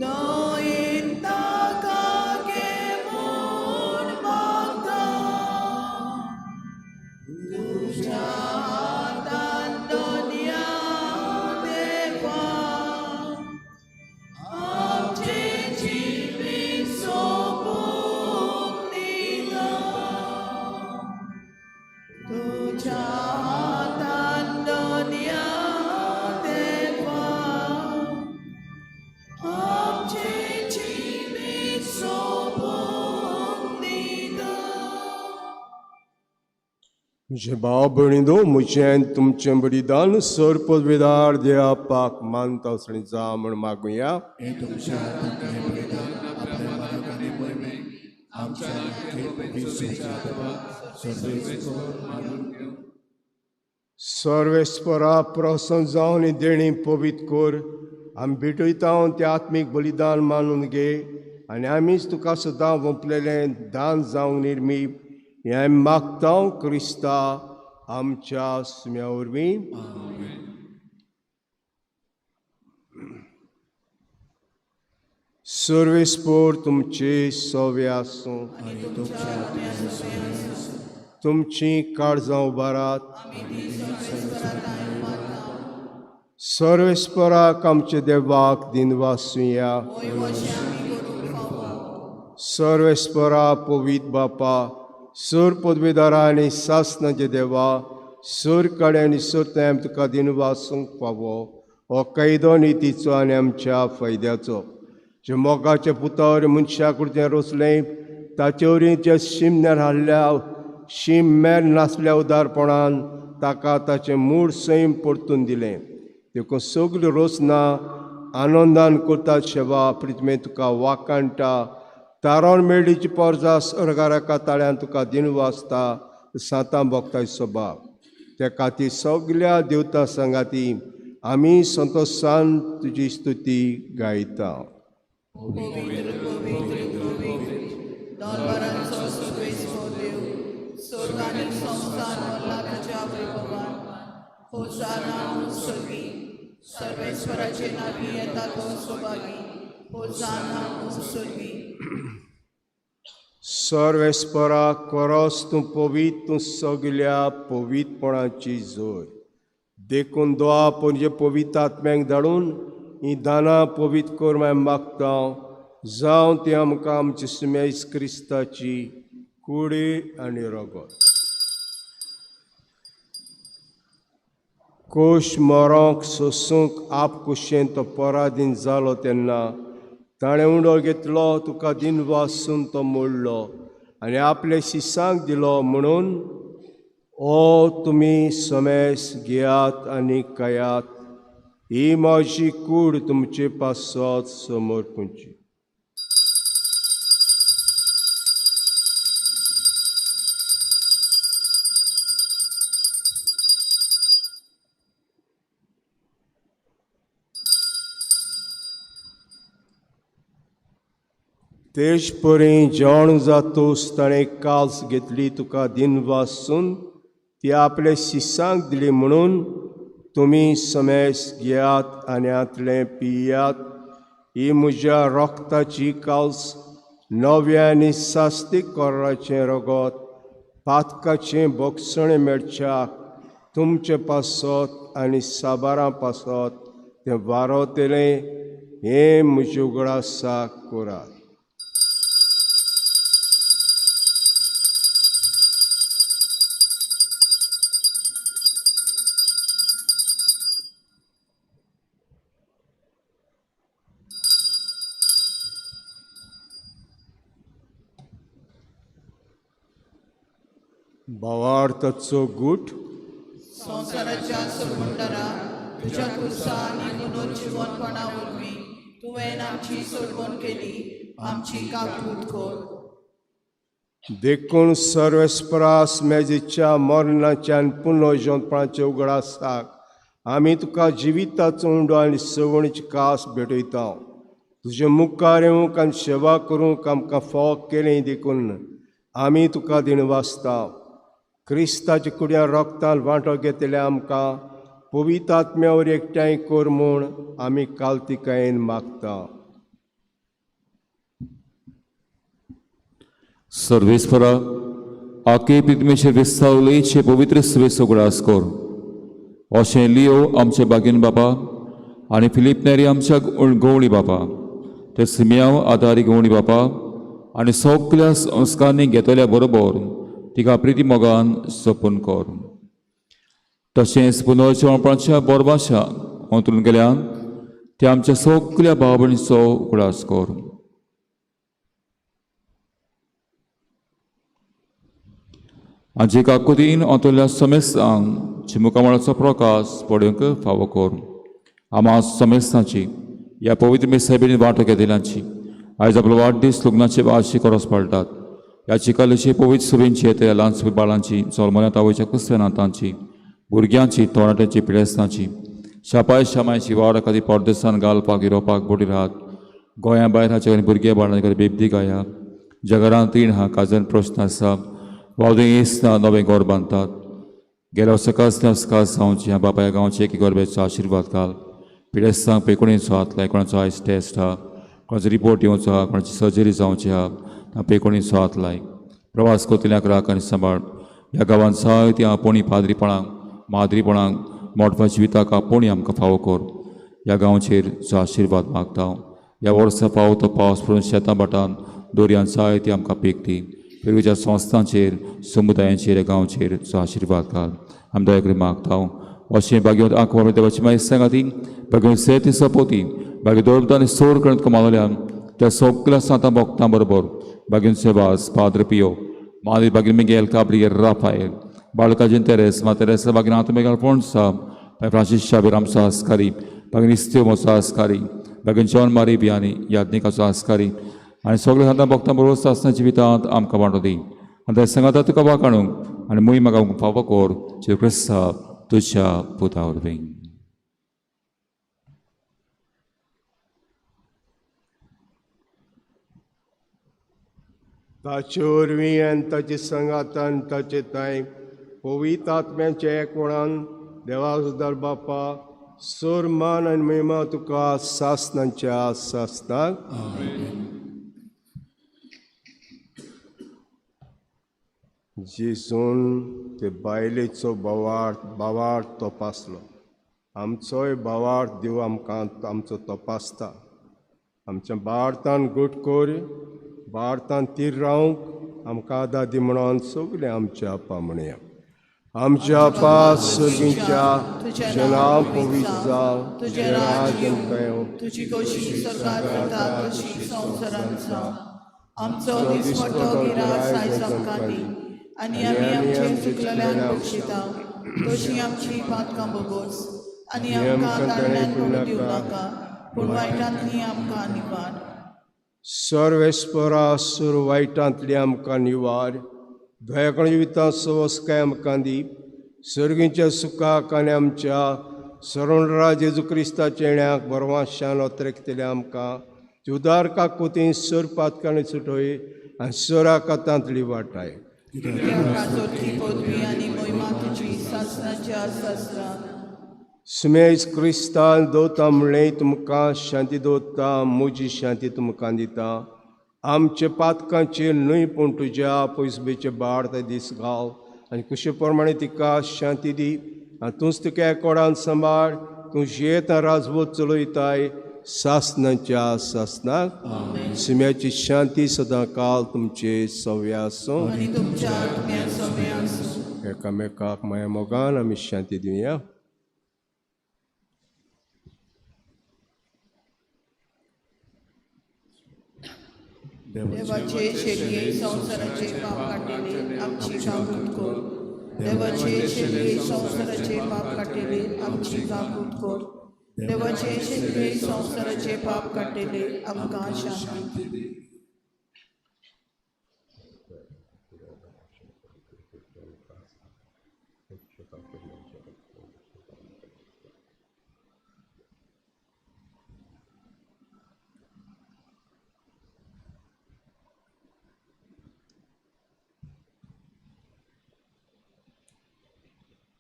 दयेन ताका घे म्हूण मागता. तुझ्या हातान दोनया देवा आमचें जिवीत सोंपून दिता. तुझ्या हातान दोनया देवा आमचें जिवीत सोंपून दिता. म्हजे भाव भयणींनो, म्हजें आनी तुमचें बलिदान सर पदवेदार देवापाक मानता असलें जा म्हूण मागुया. हे तुमच्या हातांत हें बलिदान आपल्या मनाक आनी मोहिमेक आमच्या सर्वेस्पर मानून घेवं. सर्वेस्परा प्रसन्न जावन ही देणी पवित्र कर. आमी भेटयता तें आत्मीक बलिदान मानून घे आनी आमीच तुका सदां वंपलेलें दान जावंक निर्मी हें आमी मागता क्रिस्ता आमच्या सुम्या वरवीं. सर्वेस्पर तुमचे सवे आसूं. आनी तुमच्या आत्म्यान सवें आसूं. तुमची काळजां उबारात. सर्वेस्पराक आमच्या देवाक दिनवासुया. सर्वेस्परा पवित्र बापा, सर पदवेदारा आनी सासनाचे देवा, सर कडे आनी सर तेम तुका दिनवासूंक फावो हो कैदो नितीचो आनी आमच्या फायद्याचो. जे मोगाच्या पुतावर मनशा कुर्तें रोसलें ताचे वरवीं जे शिमन्यार हाडल्या शीम मेर नासल्या उदारपणान ताका ताचें मूळ सैम परतून दिलें. देखून सगल्यो रोसना आनंदान करतात शेवा प्रितमे तुका वाकाणटा. तारण मेळ्ळीची पोरजा सर्गाराका ताळ्यान तुका दिनवासता सातां भोगताय सोबा. त्या खातीर सगल्या देवता सांगाती आमी संतोशान तुजी स्तुती गायता. पवित्र पवित्र पवित्र दरबारांचो सर्वेस्पर देव, स्वर्ग आनी संवसार भरला तुज्या वैभवान. होसाना स्वर्गी, सर्वेश्वराचे नावी येता तो सौभागी. होसाना स्वर्गी. सर्वेस्परा कोरोस तूं पवित्र, तूं सगल्या पवित्रपणाची जोर. देखून दोआ पणजे पवित्र आत्म्यांक धाडून ही दानां पवित्र कर मागीर मागता जावं ती आमकां आमची सुमेज क्रिस्ताची कुडी आनी रगत. कोश मरोंक सोसूंक आप कुशेन तो पराधीन जालो तेन्ना ताणें उंडो घेतलो, तुका दिनवासून तो मोडलो आनी आपले शिसांक दिलो म्हणून ओ तुमी समेस घेयात आनी खायात, ही म्हजी कूड तुमचे पासत समर्पूची. तेच परी जेवण जातूस ताणें काल्स घेतली तुका दिनवासून ती आपले शिसांक दिली म्हणून तुमी समेस घेयात आनी हांतलें पियात. ही म्हज्या रोगताची काल्स नव्या आनी सास्तीक कोराचें रगत पातकाचें बोगसणें मेळच्याक तुमचे पासत आनी साबारां पासत तें वारोतलें. हें म्हज्या उगडासाक करात. भावार्थाचो गूट संवसाराच्या सोडवणदारा, तुज्या खुर्सा आनी पुनर्जिवनपणा वरवीं तुवें आमची सोडवण केली, आमची काकूत कर. देखून सर्वेस्परास मेजीच्या मरणाच्या आनी पुनर्जिवनपणाच्या उगडासाक आमी तुका जिविताचो उंडो आनी सवणीची कास भेटयता. तुजे मुखार येवंक आनी सेवा करूंक आमकां फावो केलें देखून आमी तुका दिनवासता. क्रिस्ताच्या कुड्या रोगतान वांटो घेतल्या आमकां पवित्र आत्म्या वरवीं एकठांय कर म्हूण आमी कालतिकायेन मागता. सर्वेस्परा, आके प्रितमेचेर विस्तावलेचे पवित्र सुवेचो उगडास कर. अशें लियो आमचे बागीन बापा आनी फिलीप नेरी आमच्या गवळी बापा, ते सिमियांव आदारी गवळी बापा आनी सगल्या संस्कारांनी घेतल्या बरोबर तिका प्रिती मोगान सोपून कर. तशेंच पुनर्जिवपणाच्या बोरबाशा अंतरून गेल्यान ते आमच्या सगल्या भाव भयणीचो उगडास कर. आजी काकुतीन अंतरल्या समेस्तांक चिमुकामळाचो प्रकाश पडूंक फावो कर. आमा समेस्तांची ह्या पवित्र मिसाबेन वांटो घेतल्यांची आयज आपलो वाडदीस लग्नाचे वार्षिक रोस पाळटात. ह्या चिकालेचे पवित्र सुबेंची येते ल्हान सुबी बाळांची जल्मल्या आवयच्या क्रिस्तांची भुरग्यांची तरणाट्यांची पिडेस्तांची शापाय शामायची वावर खातीर परदेसान घालपाक युरोपाक बोटी राहत गोंया भायर हाचे खातीर भुरगे बाळांचे खातीर बेबदी गाया जगरांत तीण हा काजन प्रश्न आसा वावदे येस ना नवें घर बांदतात गेल्या वर्सा कसल्या कास जावची ह्या बापाय गांवचे एक गरबेचो आशिर्वाद घाल. पिडेस्तांक पेकोणीचो हात लाय, कोणाचो आयज टेस्ट आहा, कोणाचो रिपोर्ट येवचो आहा, कोणाची सर्जरी जावची आहा, पेकोणीचो हात लाय. प्रवास करतल्यांक राख आनी सांबाळ. ह्या गांवांत जायतीं आपोवणी पाद्रीपणांक माद्रीपणांक मोटव्या जिविताक आपोवणी आमकां फावो कर. ह्या गांवचेर जो आशिर्वाद मागता. ह्या वर्सा फावो तो पावस पडून शेतां भाटान दर्यांत जायती आमकां पीक दी. वेगवेगळ्या संस्थांचेर समुदायांचेर ह्या गांवचेर जो आशिर्वाद घाल. आमी दया करून मागता. अशें भाग्यवंत आंकवार देवाची मागीर सांगाती भाग्यवंत सेती सपोती भाग्य दवरता आनी सोर करून कमावल्यान त्या सगल्या सांतां भोगतां बरोबर भाग्यवंत सेवास पाद्र पियो मागीर भाग्य मिगेल काब्रियल राफायल बाळकाजीन तेरेस मा तेरेस भाग्य आंत मिगेल फोंडसा फ्रांसीस शाबीर आमचो आस्कारी भाग्य इस्त्यो म्हजो आस्कारी भाग्य जॉन मारी बियानी याज्ञिकाचो आस्कारी आनी सगळे सांतां भोगतां बरोबर आसतना जिवितांत आमकां वांटो दी. आनी त्या सांगाता तुका वाकाणूंक आनी मुय म्हाका फावो कर जेजू क्रिस्ता तुज्या पुता वरवीं. ताचे वरवीं आनी ताचे सांगातान ताचे तांय पवित्र आत्म्याच्या एकवणान देवा बापा सोर मान आनी महिमा तुका सासनाच्या सासनाक. जेजून ते बायलेचो भावार्थ तपासलो. आमचोय भावार्थ देव आमकां आमचो तपासता. आमच्या भारतान घट कर, भारतान तीर रावंक आमकां आदार दी म्हणून सगळें आमच्या आपा म्हणया. आमच्या आपा सगळींच्या तुजें नांव पवित्र जावं, तुजें राज्य येवं, तुजी खोशी सरकार करता तशी संवसारांत जावं. आमचो दिसपट्टो गिरास आयज आमकां दी आनी आमी आमचे चुकलेल्यांक बक्षिता तशी आमची पातकां भोगोस आनी आमकां ताळ्यान पडूं दिवं नाका पूण वायटांतली आमकां निवार. सर्वेस्परा सुर वायटांतली आमकां निवार, दयाकण जिवितां सवस्काय आमकां दी, सर्गींच्या सुखाक आनी आमच्या सरणरा जेजू क्रिस्ताच्या येण्याक बरवाशान अत्रेकतले आमकां जुदार काकुती सर पातकांनी सुटोय आनी सराकातांतली वाटाय. कित्याक पदवी आनी मोहिमा तुजी सासणाच्या सासणां. सुमेज क्रिस्तान दवता म्हणलें तुमकां शांती दवरता, म्हजी शांती तुमकां दिता. आमचे पातकांचेर न्हय पूण तुज्या पयसबेचे बाळ ते दीस घाल आनी कुशे प्रमाणे तिका शांती दी आनी तूंच तुका कोडान सांबाळ. तूं जियेता राजवत चलयताय सासणाच्या सासणाक. सुम्याची शांती सदां काल तुमचे सव्या आसूं. आनी तुमच्या आत्म्या सव्या आसूं. एकामेकाक माया मोगान आमी शांती दिवया. देवाचे शेलये संवसाराचे पाप काडटेले आमची काकूत कर. देवाचे शेलये संवसाराचे पाप काडटेले आमची काकूत कर. देवाचे शेलये संवसाराचे पाप काडटेले आमकां शांती दी.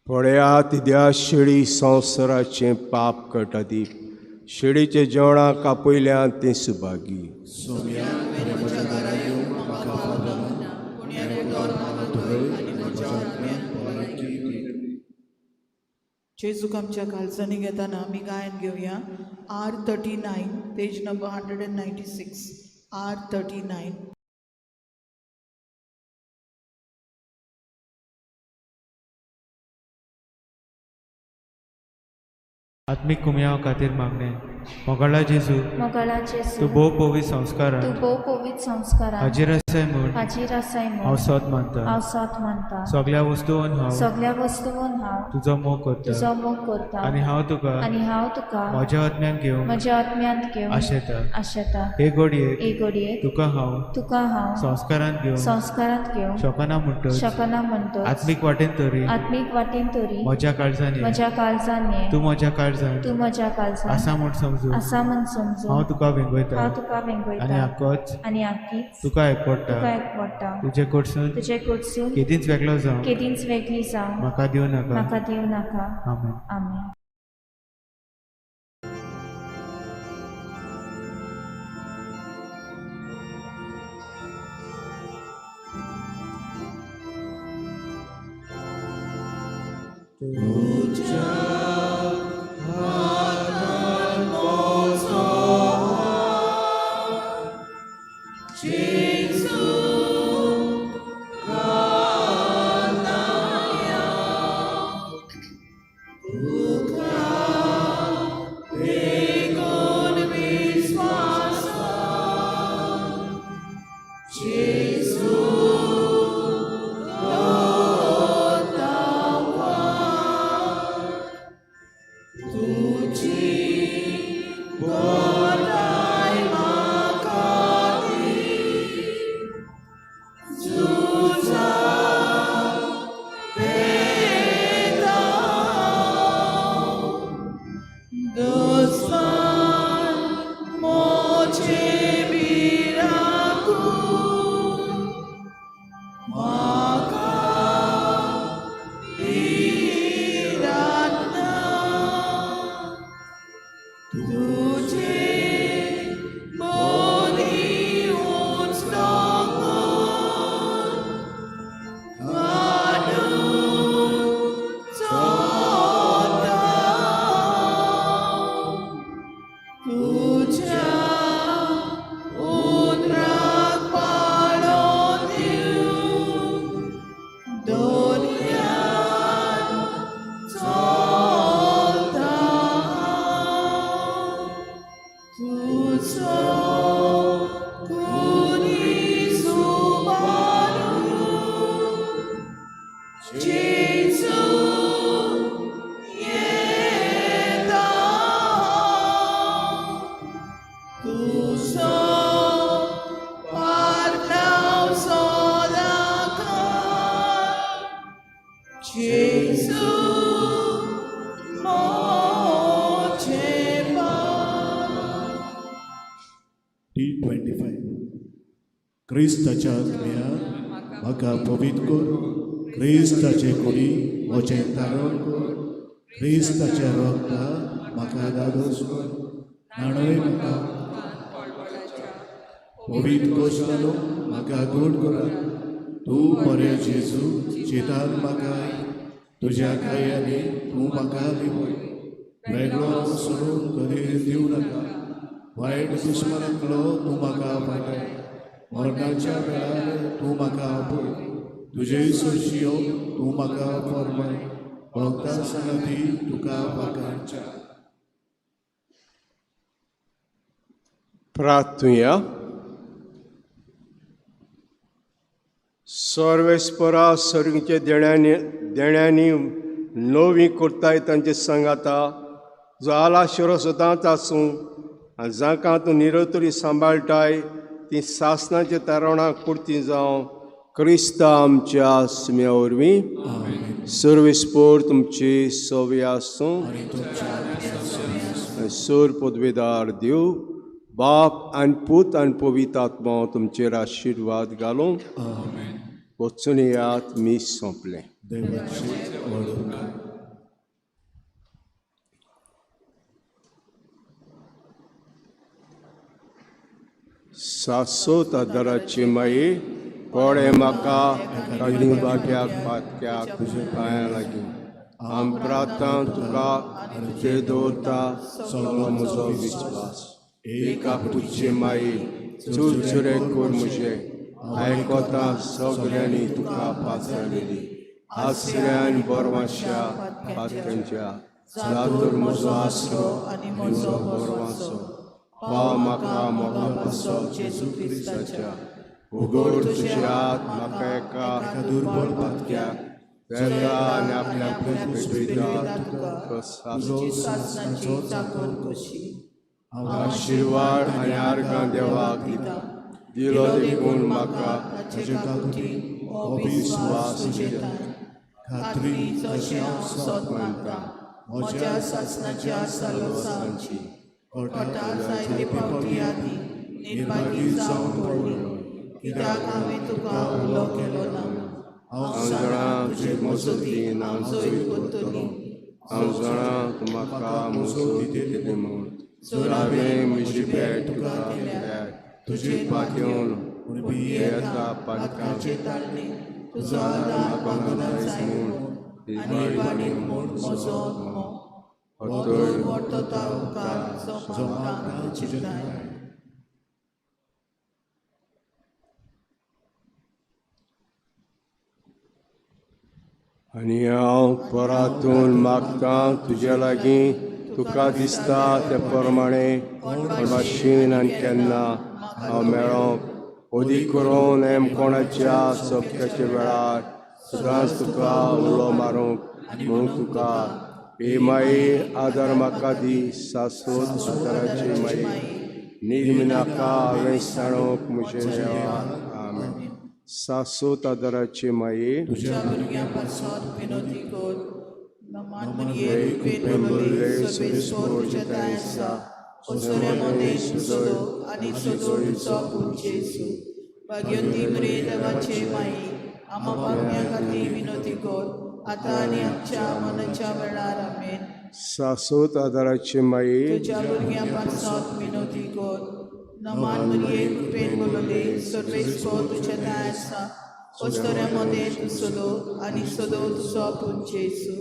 पळयात त्या शेळी संवसाराचें पाप कळटा ती शेळीचे जेवणाक आपयल्यान तें सुभागी. जेजूक आमच्या कालसांनी घेताना आमी गायन घेवया R 39 page number 196 R 39. आत्मीक कुमयाव खातीर मागणें. मोगाळा जेजू, मोगाळा जेजू, तूं भोव पवित्र संस्कारान तूं भोव पवित्र संस्कारान हाजीर आसाय म्हूण हाजीर आसाय हांव म्हूण सोद मानता. हांव सोद मानता. सगळ्या वस्तून हांव सगळ्या वस्तून हांव तुजो मोग करता तुजो मोग करता आनी हांव तुका आनी हांव तुका म्हज्या आत्म्यान घेवंक म्हज्या आत्म्यांत घेवन आशेता. आशेता. हे घडयेक हे घडयेक तुका हांव तुका हांव संस्कारांत घेवंक संस्कारांत घेवंक शकना म्हणटच शकना म्हणटच आत्मीक वाटेन तरी आत्मीक वाटेन तरी म्हज्या काळजान ये. म्हज्या काळजान ये. तूं म्हज्या काळजान तूं म्हज्या काळजान आसा म्हूण समजून आसा म्हूण समजून हांव तुका वेंगयता हांव तुका आनी वेंगयता आकोच आनी आकीच तुका एकवडटा. तुका एकवडटा. तुजे कडसून तुजे कडसून केदींच वेगळो जावं केदींच वेगळी जावं म्हाका दिवं नाका. म्हाका दिवं नाका. आमेन. आमेन. T25. क्रिस्ताच्या आत्म्या म्हाका पवित्र कर, क्रिस्ताचे कुडी म्हजें तारण कर, क्रिस्ताच्या रक्ता म्हाका धादोस कर, न्हाणय म्हाका पवित्र कोश्तानो म्हाका गोड करा. तूं बरे जेजू चितान म्हाका, तुज्या कायांनी तूं म्हाका लिपय, वेगळो सोडून कधी दिवं नाका. वायट दुस्मनांतलो तूं म्हाका वाटय, मरणाच्या वेळार तूं म्हाका आपय, तुजे सोशियो तूं म्हाका फरमाय, भक्ता सांगाती तुका वागांच्या. प्रार्थुया. सर्वेस्परा सर्गीचे देण्यांनी देण्यांनी नवी करताय तांचे सांगाता, जो आलाशिरो सदांच आसूं आनी जांकां तूं निरतरी सांबाळटाय ती सासणाचे तारवणाक पुरती जावं क्रिस्ता आमच्या सुम्या वरवीं. सर्वेस्पोर तुमची सवी आसूं. सोर पदवेदार देव बाप आनी पूत आनी पवित्र आत्मा तुमचेर आशिर्वाद घालूं. वचून येयात. मीस सोंपलें. देवाचे व्हड उपकार. सासोत आदाराची माई कोणे म्हाका काणी बाग्याक पातक्याक तुज्या पांयां लागीं आम प्रार्थना तुका तुजेर दवरता सगलो म्हजो विस्वास. एका पुजची माई चुरचुरे कर म्हजे आयकता सगळ्यांनी तुका पाचारलेली आसऱ्यान बरवांशा पातक्यांच्या जातूर म्हजो आसरो आनी म्हजो बरवांसो पाव म्हाका मोगा पासो जेजू क्रिस्ताच्या. उगड तुजे हात म्हाका एका दुर्बळ पातक्याक वेगळा आनी आपल्या भेटयता तुका तुजी सासणाची चाकर कशी आशिर्वाद आनी आर्गां देवाक दिता दिलो देखून म्हाका ताचे काकुतीन हो विस्वास तुजेताय खात्री खात्री जशें हांव सोद मानता म्हज्या सासणाच्या सालोसांची कोटा जायते फावटी आदी निर्भागी जावन पडली कित्याक हांवें तुका उलो केलो ना. हांव जाणा तुजे मजतीन हांव जैत करतलो. हांव जाणा तूं म्हाका मजत दितली म्हूण. जर हांवें म्हजी भेट तुका दिल्यार तुजी पातयेवन येता पातकांचे पातकाचे ताळणे तुजो आदार मागूंक जाय म्हूण आनी निर्भागी म्हूण म्हजो आत्मो अतोय वर्तता उपकार जो मागता तुजे ठांय. आनी हांव परातून मागतां तुज्या लागीं तुका दिसता ते प्रमाणे कोण भाशेन आनी केन्ना हांव मेळोंक अदीक करून एम कोणाच्या सोपक्याच्या वेळार सदांच तुका उलो मारूंक म्हणून तुका हे माई आदार म्हाका दी. सासोत आदाराची माई निर्मिनाका हांवें सांडूंक म्हजें देवा. आमेन. सासोत आदाराची माई तुज्या भुरग्यां पासत विनोदी कर. नमान मरिये कृपेन भरलें, सर्वेस्पर तुज्या ठांय आसा. ओसऱ्या मदें तूं सदो आनी सदो तुजो पूत जेजू. भाग्यवती मरिये देवाचे माई आम्हा पापयां खातीर विनोदी कर आतां आनी आमच्या मरणाच्या वेळार. आमेन. सासोत आदाराची माई तुज्या भुरग्यां पासत विनोदी कर. नमान मरिये कृपेन भरलें, सर्वेस्पर तुज्या ठांय आसा. ओसऱ्या मदें तूं सदो आनी सदो तुजो पूत जेजू.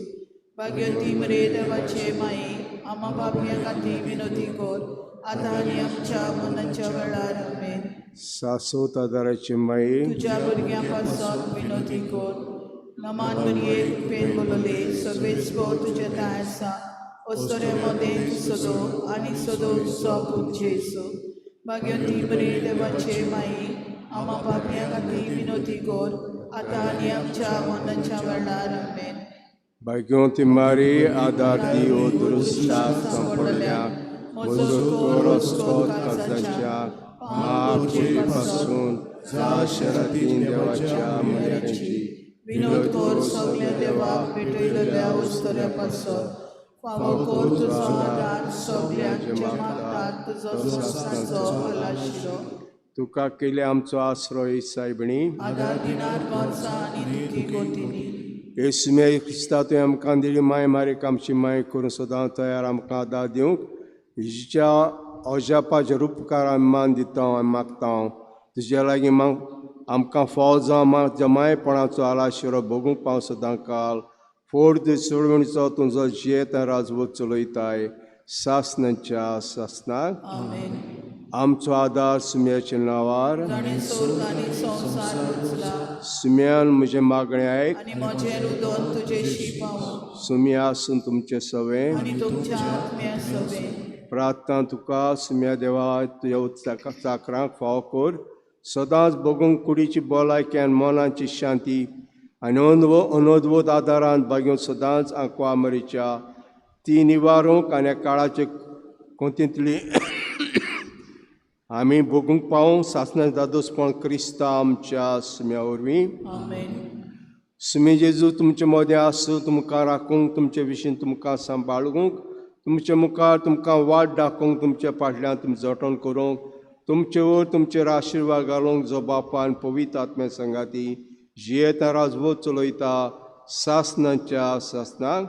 भाग्यवती मरिये देवाचे माई आम्हा पापयां खातीर विनोदी कर आतां आनी आमच्या मरणाच्या वेळार. आमेन. सासोत आदाराची माई तुज्या भुरग्यां पासत विनोदी कर. नमान मरिये कृपेन भरलें, सर्वेस्पर तुज्या ठांय आसा. ओसऱ्या मदें तूं सदो आनी सदो तुजो पूत जेजू. भाग्यवती मरिये देवाचे माई आम्हा पापयां खातीर विनोदी कर आतां आनी आमच्या मरणाच्या वेळार. आमेन. भाग्यवती मारी आदार दी ओ दुरुस्ताक सांपडल्या म्हजो रस्तो काजाच्या महापुरी पासून जा शरातीन देवाच्या म्हऱ्यांची विनोद कर सगल्या देवाक भेटयलेल्या उस्तऱ्या पासत. फावो कर तुजो आदार सगल्यांच्या मागतात तुजो संवसारचो आलाशिरो. तुका केले आमचो आसरो सायबणी. आदार दिनार गोरसां आनी दुखी गोतींनी. येसुमे क्रिस्ता, तुवें आमकां दिली माय मारीक आमची माय करून सदां तयार आमकां आदार दिवंक हिच्या अजापाच्या रुपकार आमी मान दिता आनी मागता. तुज्या लागीं माग आमकां फावो जावं जमायपणाचो आलाशिरो भोगूंक पाव सदां काल फोड तुजे सोडवणीचो तुजो जियेत राजवत चलयताय सासनाच्या सासनाक. आमेन. आमचो आदार सुम्याच्या नांवार, ताणें स्वर्ग आनी संवसार रचला. सुम्यान म्हजें मागणें आयक आनी म्हजें रुदन तुजेशी पावूं. सुम्या आसून तुमचें सवें आनी तुमच्या आत्म्या सवें. प्रार्थना तुका सुम्या देवा, तुज्या चाकरांक फावो कर सदांच भोगूंक कुडीची भलायकी आनी मनाची शांती आनी अनोद्भूत आदारान भागून सदांच आंकवा मरीच्या ती निवारूंक आनी काळाचे कोंतींतली आमी भोगूंक पावूं सासणा दादोसपण क्रिस्ता आमच्या सुम्या वरवीं. आमेन. सुमी जेजू तुमचे मदें आसूं, तुमकां राखूंक, तुमचे विशीं तुमकां सांबाळूंक, तुमचे मुखार तुमकां वाट दाखोवंक, तुमच्या फाटल्यान तुमी जतन करूंक, तुमचे वयर तुमचेर आशिर्वाद घालूंक, जो बापान पवित्र आत्म्या संगाती जियेता राजवत चलयता सासनाच्या सासनाक.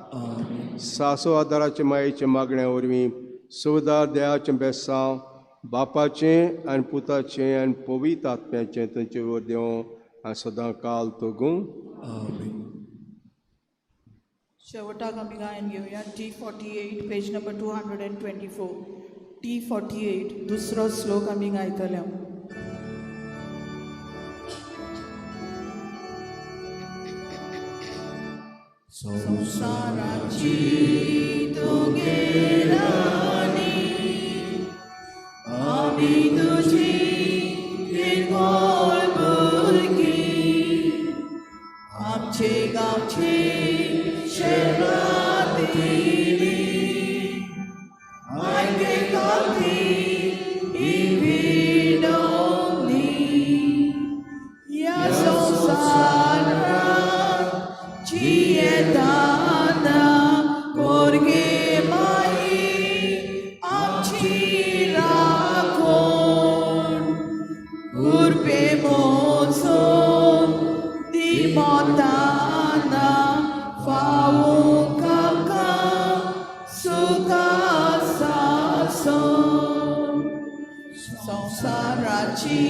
सासो आदाराचे मायेचे मागण्या वरवीं सुवदार देवाचें बेसांव बापाचें आनी पुताचें आनी पवित्र आत्म्याचें तुमचे वयर देवं आनी सदां काल तगूं. आमेन. शेवटाक आमी गायन घेवया T 48, page number 224. T 48 दुसरो श्लोक आमी गायतले. संवसाराची तुगेलानी आमी तुजी किरकोळ भुरगीं, आमचे गांवचे शेरातीनी आयके गावती ही विनवणी. ह्या संवसारात जियेताना कोरगे माई आमची राखण, उर्बे मोजून दी मोताना फावूंक आमकां सुखा सासण. संवसाराची